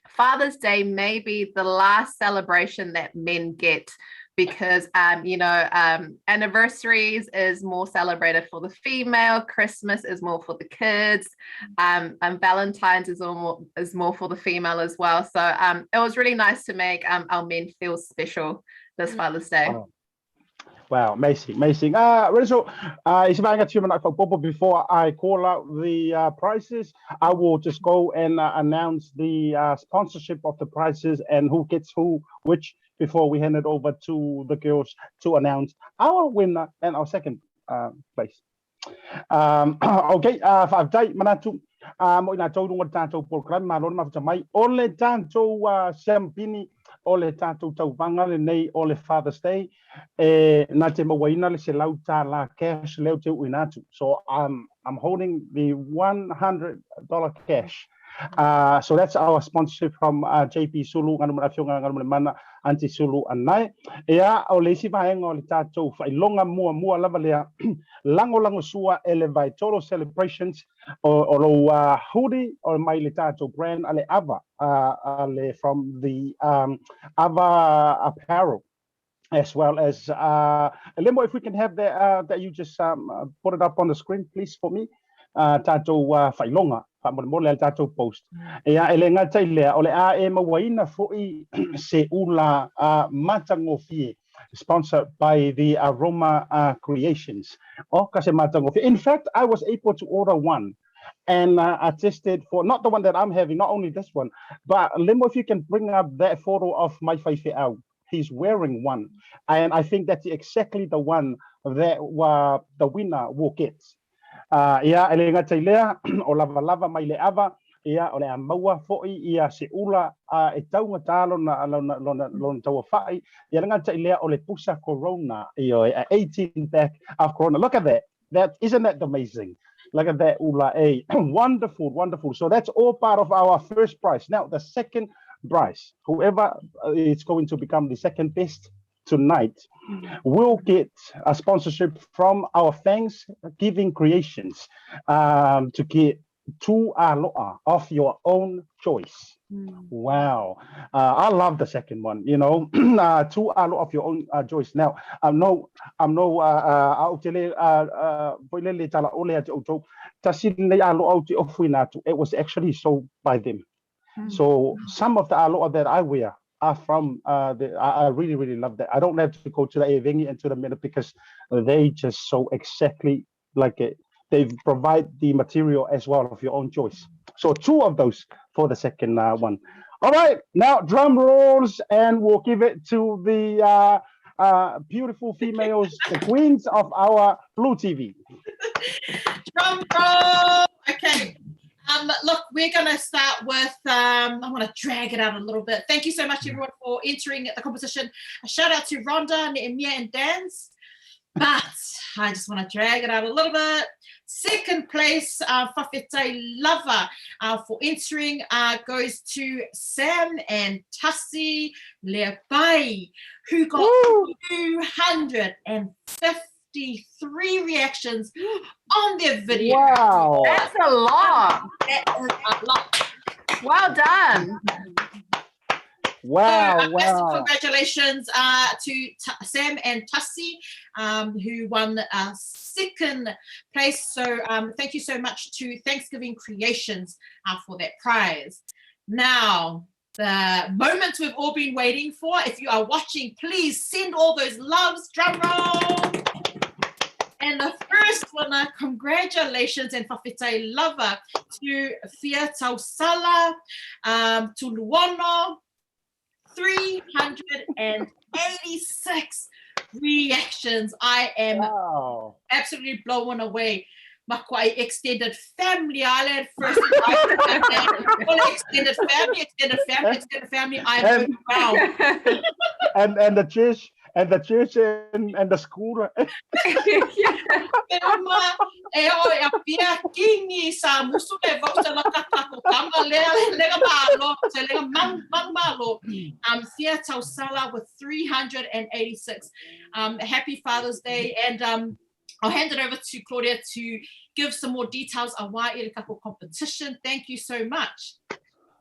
Father's Day may be the last celebration that men get, because anniversaries is more celebrated for the female, Christmas is more for the kids, and Valentine's is more for the female as well. So it was really nice to make our men feel special this Father's Day. Oh. Wow, amazing, amazing. Renzo, before I call out the prizes, I will just go and announce the sponsorship of the prizes and who gets who, which, before we hand it over to the girls to announce our winner and our second place. Okay, fa'afetai manatu mo ina tau runga tātou polokalame malo le mafuta mai o le tātou siamupini o le tātou tauvaga lenei o le Father's Day e na te mauaina le $100 cash leo te uina atu. So I'm holding the $100 cash. So that's our sponsorship from JP Sulu, nganu mana afioga, nganu mana mana, Auntie Sulu anai. Ea, o le isi vaega o le tātou faailoga muamua lava lea, lagolago sua e le Vaetolo Celebrations o lou hoodie o mai le tātou brand a le Ava, a le from the Ava Apparel. As well as Lemo, if we can have that, you just put it up on the screen, please, for me. Tātou faailoga, faamolemole le tātou post. Ia, e le gata i lea, o le a e mauaina fo'i se ula matagofie, sponsored by the Aroma Creations. Oh, ka se matagofie. In fact, I was able to order one and I tested for not the one that I'm having, not only this one, but Lemo, if you can bring up that photo of my faifeau. He's wearing one, and I think that's exactly the one that the winner will get. Ia, e le gata i lea, o lava lava mai le ava, ia, o le a maua fo'i ia se ula e taugata lona tauafa'i. Ia le gata i lea o le pusa Corona, ia, 18 pack of Corona. Look at that. That isn't that amazing? Look at that ula, eh? Wonderful, wonderful. So that's all part of our first prize. Now, the second prize, whoever is going to become the second best tonight will get a sponsorship from our Thanksgiving Creations to get two aloa of your own choice. Wow. I love the second one, two aloa of your own choice. Now, I'm no, au te le, foi le tala ole atu outou, tasi lenei aloa au te ofuina atu. It was actually sold by them. So some of the aloa that I wear are from I really, really love that. I don't have to go to the Evengi and to the minute because they just sew exactly like it. They provide the material as well of your own choice. So two of those for the second one. All right, now drum rolls, and we'll give it to the beautiful females, the queens of our Blue TV. Drum roll. Okay. Look, we're going to start with, I want to drag it out a little bit. Thank you so much, everyone, for entering the competition. A shout out to Rhonda, Nehemia, and Dans. But I just want to drag it out a little bit. Second place, Fa'afetai lava for entering goes to Sam and Tassi Lepai, who got Woo! 253 reactions on their video. Wow. That's a lot. That is a lot. Well done. Wow, So, massive congratulations to Sam and Tassi, who won second place. So thank you so much to Thanksgiving Creations for that prize. Now, the moment we've all been waiting for. If you are watching, please send all those loves, drum roll. And the first winner, congratulations and fa'afetai lava to Fia Tausala, to Luono, 386 reactions. I am wow. absolutely blown away. Makuai extended family island first. All extended family, extended family, extended family. I am and, proud. And and the church and the church and, and the school. E uma, e o e a pia kingi sa musu le vau se laka kako kama lea lega malo, se lega man, man malo. Um, Thea Tausala with 386. Um, happy Father's Day and um, I'll hand it over to Claudia to give some more details on why le kako competition. Thank you so much.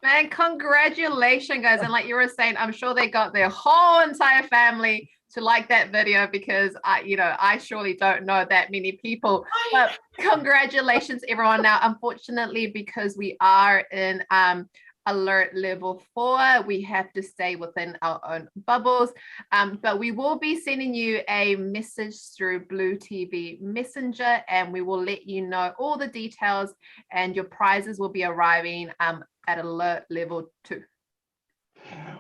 Man, congratulations, guys. And like you were saying, I'm sure they got their whole entire family to like that video because I, you know, I surely don't know that many people. But congratulations, everyone. Now, unfortunately, because we are in um, alert level four, we have to stay within our own bubbles. Um, but we will be sending you a message through BluTV Messenger and we will let you know all the details and your prizes will be arriving um, at alert level two.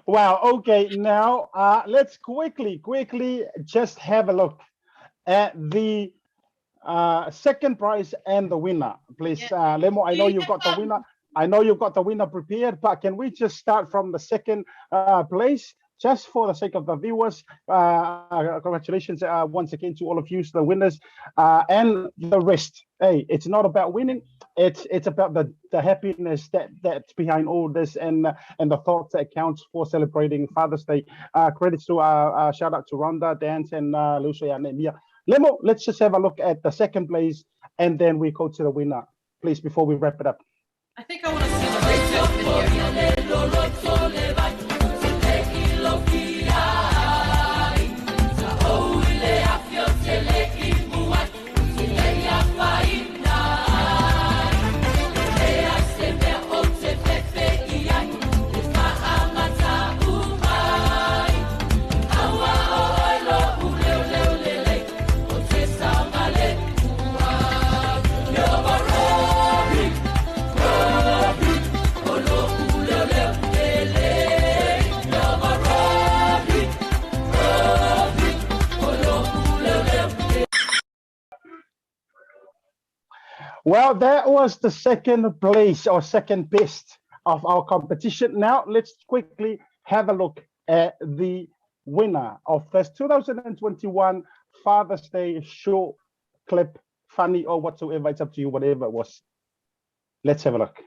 Wow. Okay. Now uh, let's quickly, quickly just have a look at the uh, second prize and the winner, please. Yeah. Uh, Lemo, I know you've got the winner. I know you've got the winner prepared, but can we just start from the second uh, place? Just for the sake of the viewers, uh, congratulations uh, once again to all of you, the winners, uh, and the rest. Hey, it's not about winning; it's it's about the, the happiness that that's behind all this, and and the thoughts that counts for celebrating Father's Day. Uh, credits to uh, uh, shout out to Rhonda, Dance, and uh, Lucia and Mia. Lemo, let's just have a look at the second place, and then we go to the winner, please, before we wrap it up. I think I want to see the research video. Well, that was the second place or second best of our competition. Now, let's quickly have a look at the winner of this 2021 Father's Day short clip, funny or whatsoever. It's up to you, whatever it was. Let's have a look.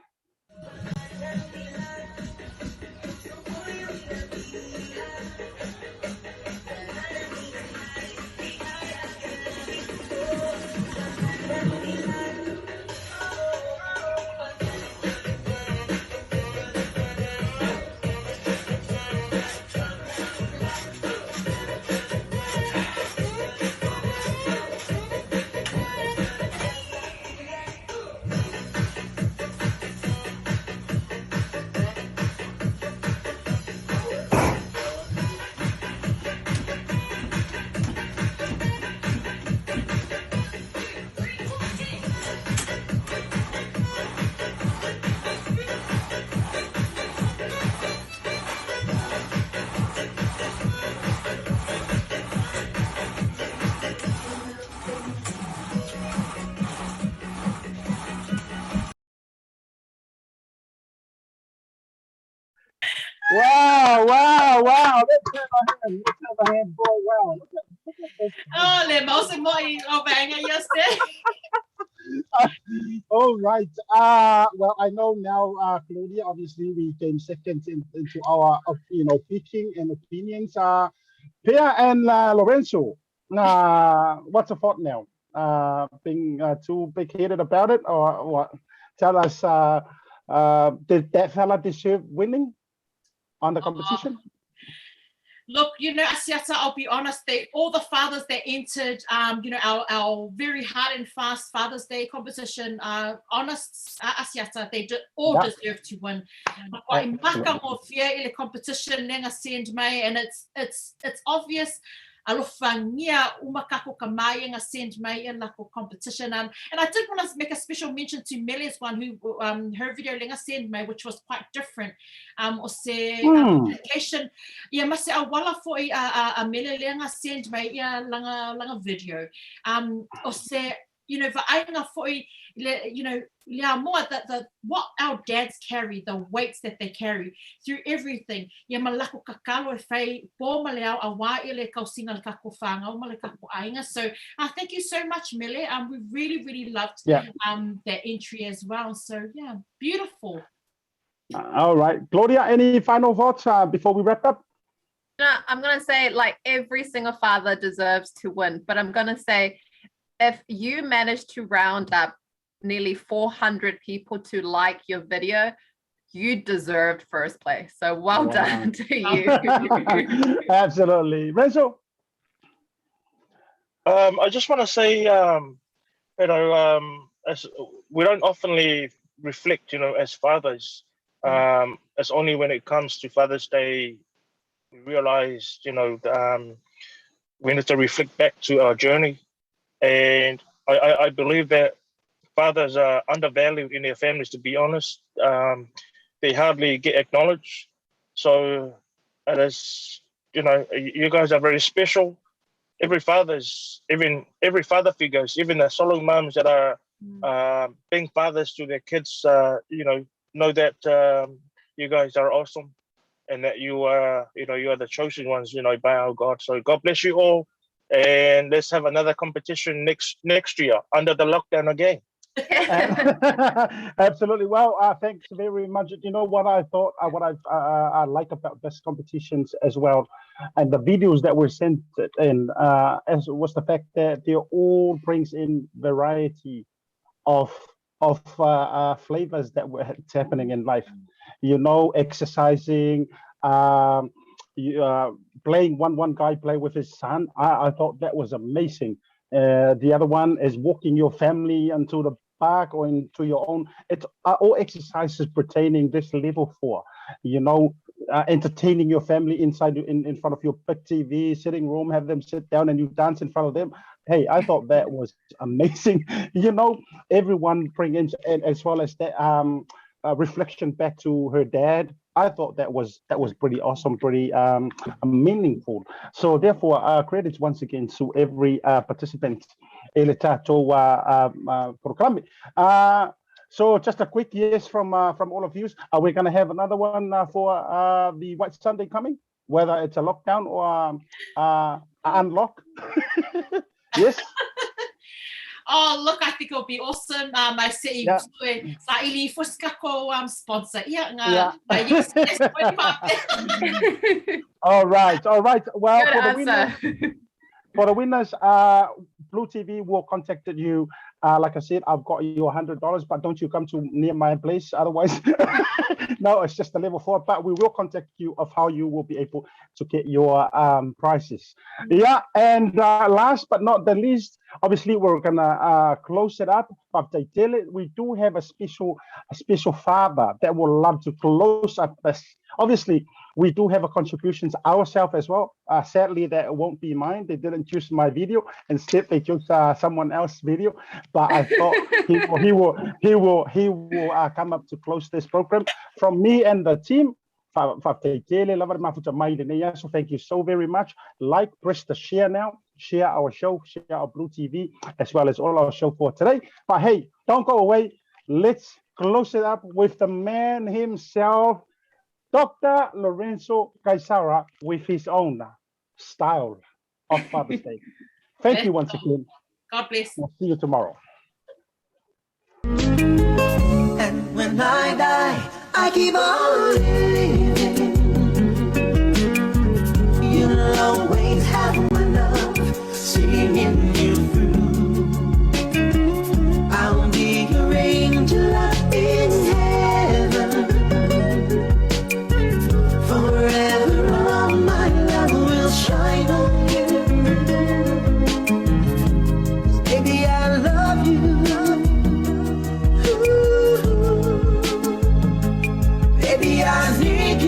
Wow, wow, wow. Let's have a hand. Let's have a hand, boy. Wow. Look at, look at this. Oh, le mouse mo i o venga yesterday. All right. Uh, well, I know now, uh, Claudia, obviously we came second in, into our, uh, you know, picking and opinions. Uh, Pia and uh, Lorenzo, uh, what's the thought now? Uh, being uh, too big-headed about it or what? Tell us, uh, uh, did that fella deserve winning on the competition? Look, you know, Asiata, I'll be honest, they, all the fathers that entered, um, you know, our, our very hard and fast Father's Day competition, uh, honest, uh, Asiata, they do, all yeah. deserve to win. competition send mai, and it's, it's, it's obvious alofangia uma kako ka mai nga send mai in lako competition. Um, and I did want to make a special mention to Mele's one who um, her video lenga send mai, which was quite different. um, o se mm. application, ia ma se auala fo'i a, a, a Mele lea nga send mai ia langa, langa video. Um, o se, you know, vaaiga fo'i, le, you know, le amoa, the, the, what our dads carry, the weights that they carry through everything. Ia ma lako kakalo e whai pō ma le ao a wā ia le kausinga le kako whāngau ma le kako aiga. So thank you so much, Mele. We really, really loved yeah. that entry as well. So yeah, beautiful. All right. Gloria, any final thoughts before we wrap up? No, I'm going to say like every single father deserves to win, but I'm going to say if you manage to round up nearly 400 people to like your video, you deserved first place. So well wow. done to you. Absolutely. Renzo? I just want to say, you know, as we don't oftenly reflect, you know, as fathers. It's only when it comes to Father's Day we realize, you know, we need to reflect back to our journey. And I, I, I believe that fathers are undervalued in their families, to be honest. They hardly get acknowledged. So it is, you know, you guys are very special. Every father's, even every father figures, even the solo moms that are being fathers to their kids, you know that you guys are awesome and that you are, you know, you are the chosen ones, you know, by our God. So God bless you all. And let's have another competition next next year under the lockdown again. Absolutely. Well, thanks very much. You know what I thought, what I like about this competitions as well, and the videos that were sent in, as was the fact that they all brings in variety of flavors that were happening in life. You know, exercising, you, playing one guy play with his son. I thought that was amazing. The other one is walking your family into the park or into your own. It's all exercises pertaining this level 4. You know, entertaining your family inside in front of your big TV, sitting room, have them sit down and you dance in front of them. Hey, I thought that was amazing. You know, everyone bring in, and as well as that reflection back to her dad. I thought that was pretty awesome, pretty meaningful. So therefore, credits once again to every participant. So just a quick yes from all of you. Are we going to have another one for the White Sunday coming? Whether it's a lockdown or unlock? Yes. Oh, look, I think it'll be awesome. I see yeah. Sa ili fuskako sponsor. Yeah, yeah. Yes, yes, all right, all right. Well, for the winners, Blue TV will contact you. Like I said, I've got you $100, but don't you come to near my place, otherwise. No, it's just a level 4, but we will contact you of how you will be able to get your prices. Yeah, and last but not the least, obviously we're gonna close it up. But we do have a special father that will love to close up this. Obviously, we do have a contributions ourselves as well. Sadly, that won't be mine. They didn't choose my video. Instead, they chose someone else's video. But I thought he will come up to close this program from me and the team. So thank you so very much. Like, press the share now. Share our show, share our Blue TV, as well as all our show for today. But hey, don't go away. Let's close it up with the man himself, Dr. Lorenzo Kaisara, with his own style of Father's Day. Thank you once again. God bless. We'll see you tomorrow. And when I die, I keep on living. You'll always have my love, singing you through. I'll be your angel up in heaven. Forever all my love will shine on you. Baby, I love you. Ooh. Baby, I need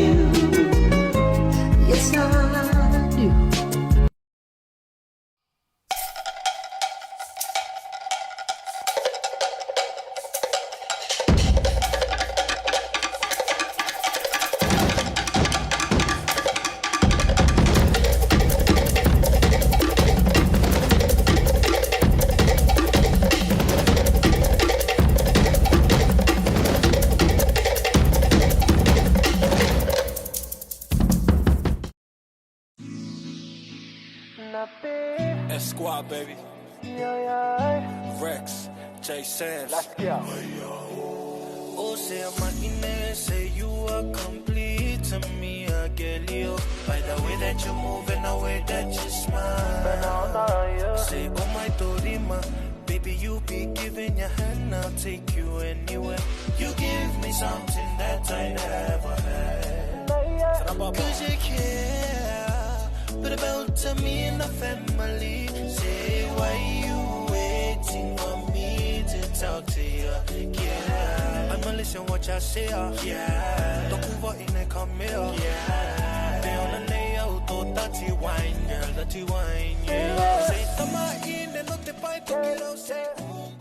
S Squad, baby. Rex, J Sam's. Let's go. Oh, say I'm say you are complete to me, I get you. By the way that you move and the way that you smile. Say, oh my Dorima, baby, you be giving your hand, I'll take you anywhere. You give me something that I never had. Cause you care, but about to me and the family. Say, why you waiting for me to talk to you? Yeah, I'ma listen what you say. Yeah, Tokuva in a come here. Yeah, they on the nail to dirty wine, girl, dirty wine. Yeah, say, tama in and not the pipe to get out. Say, ooh.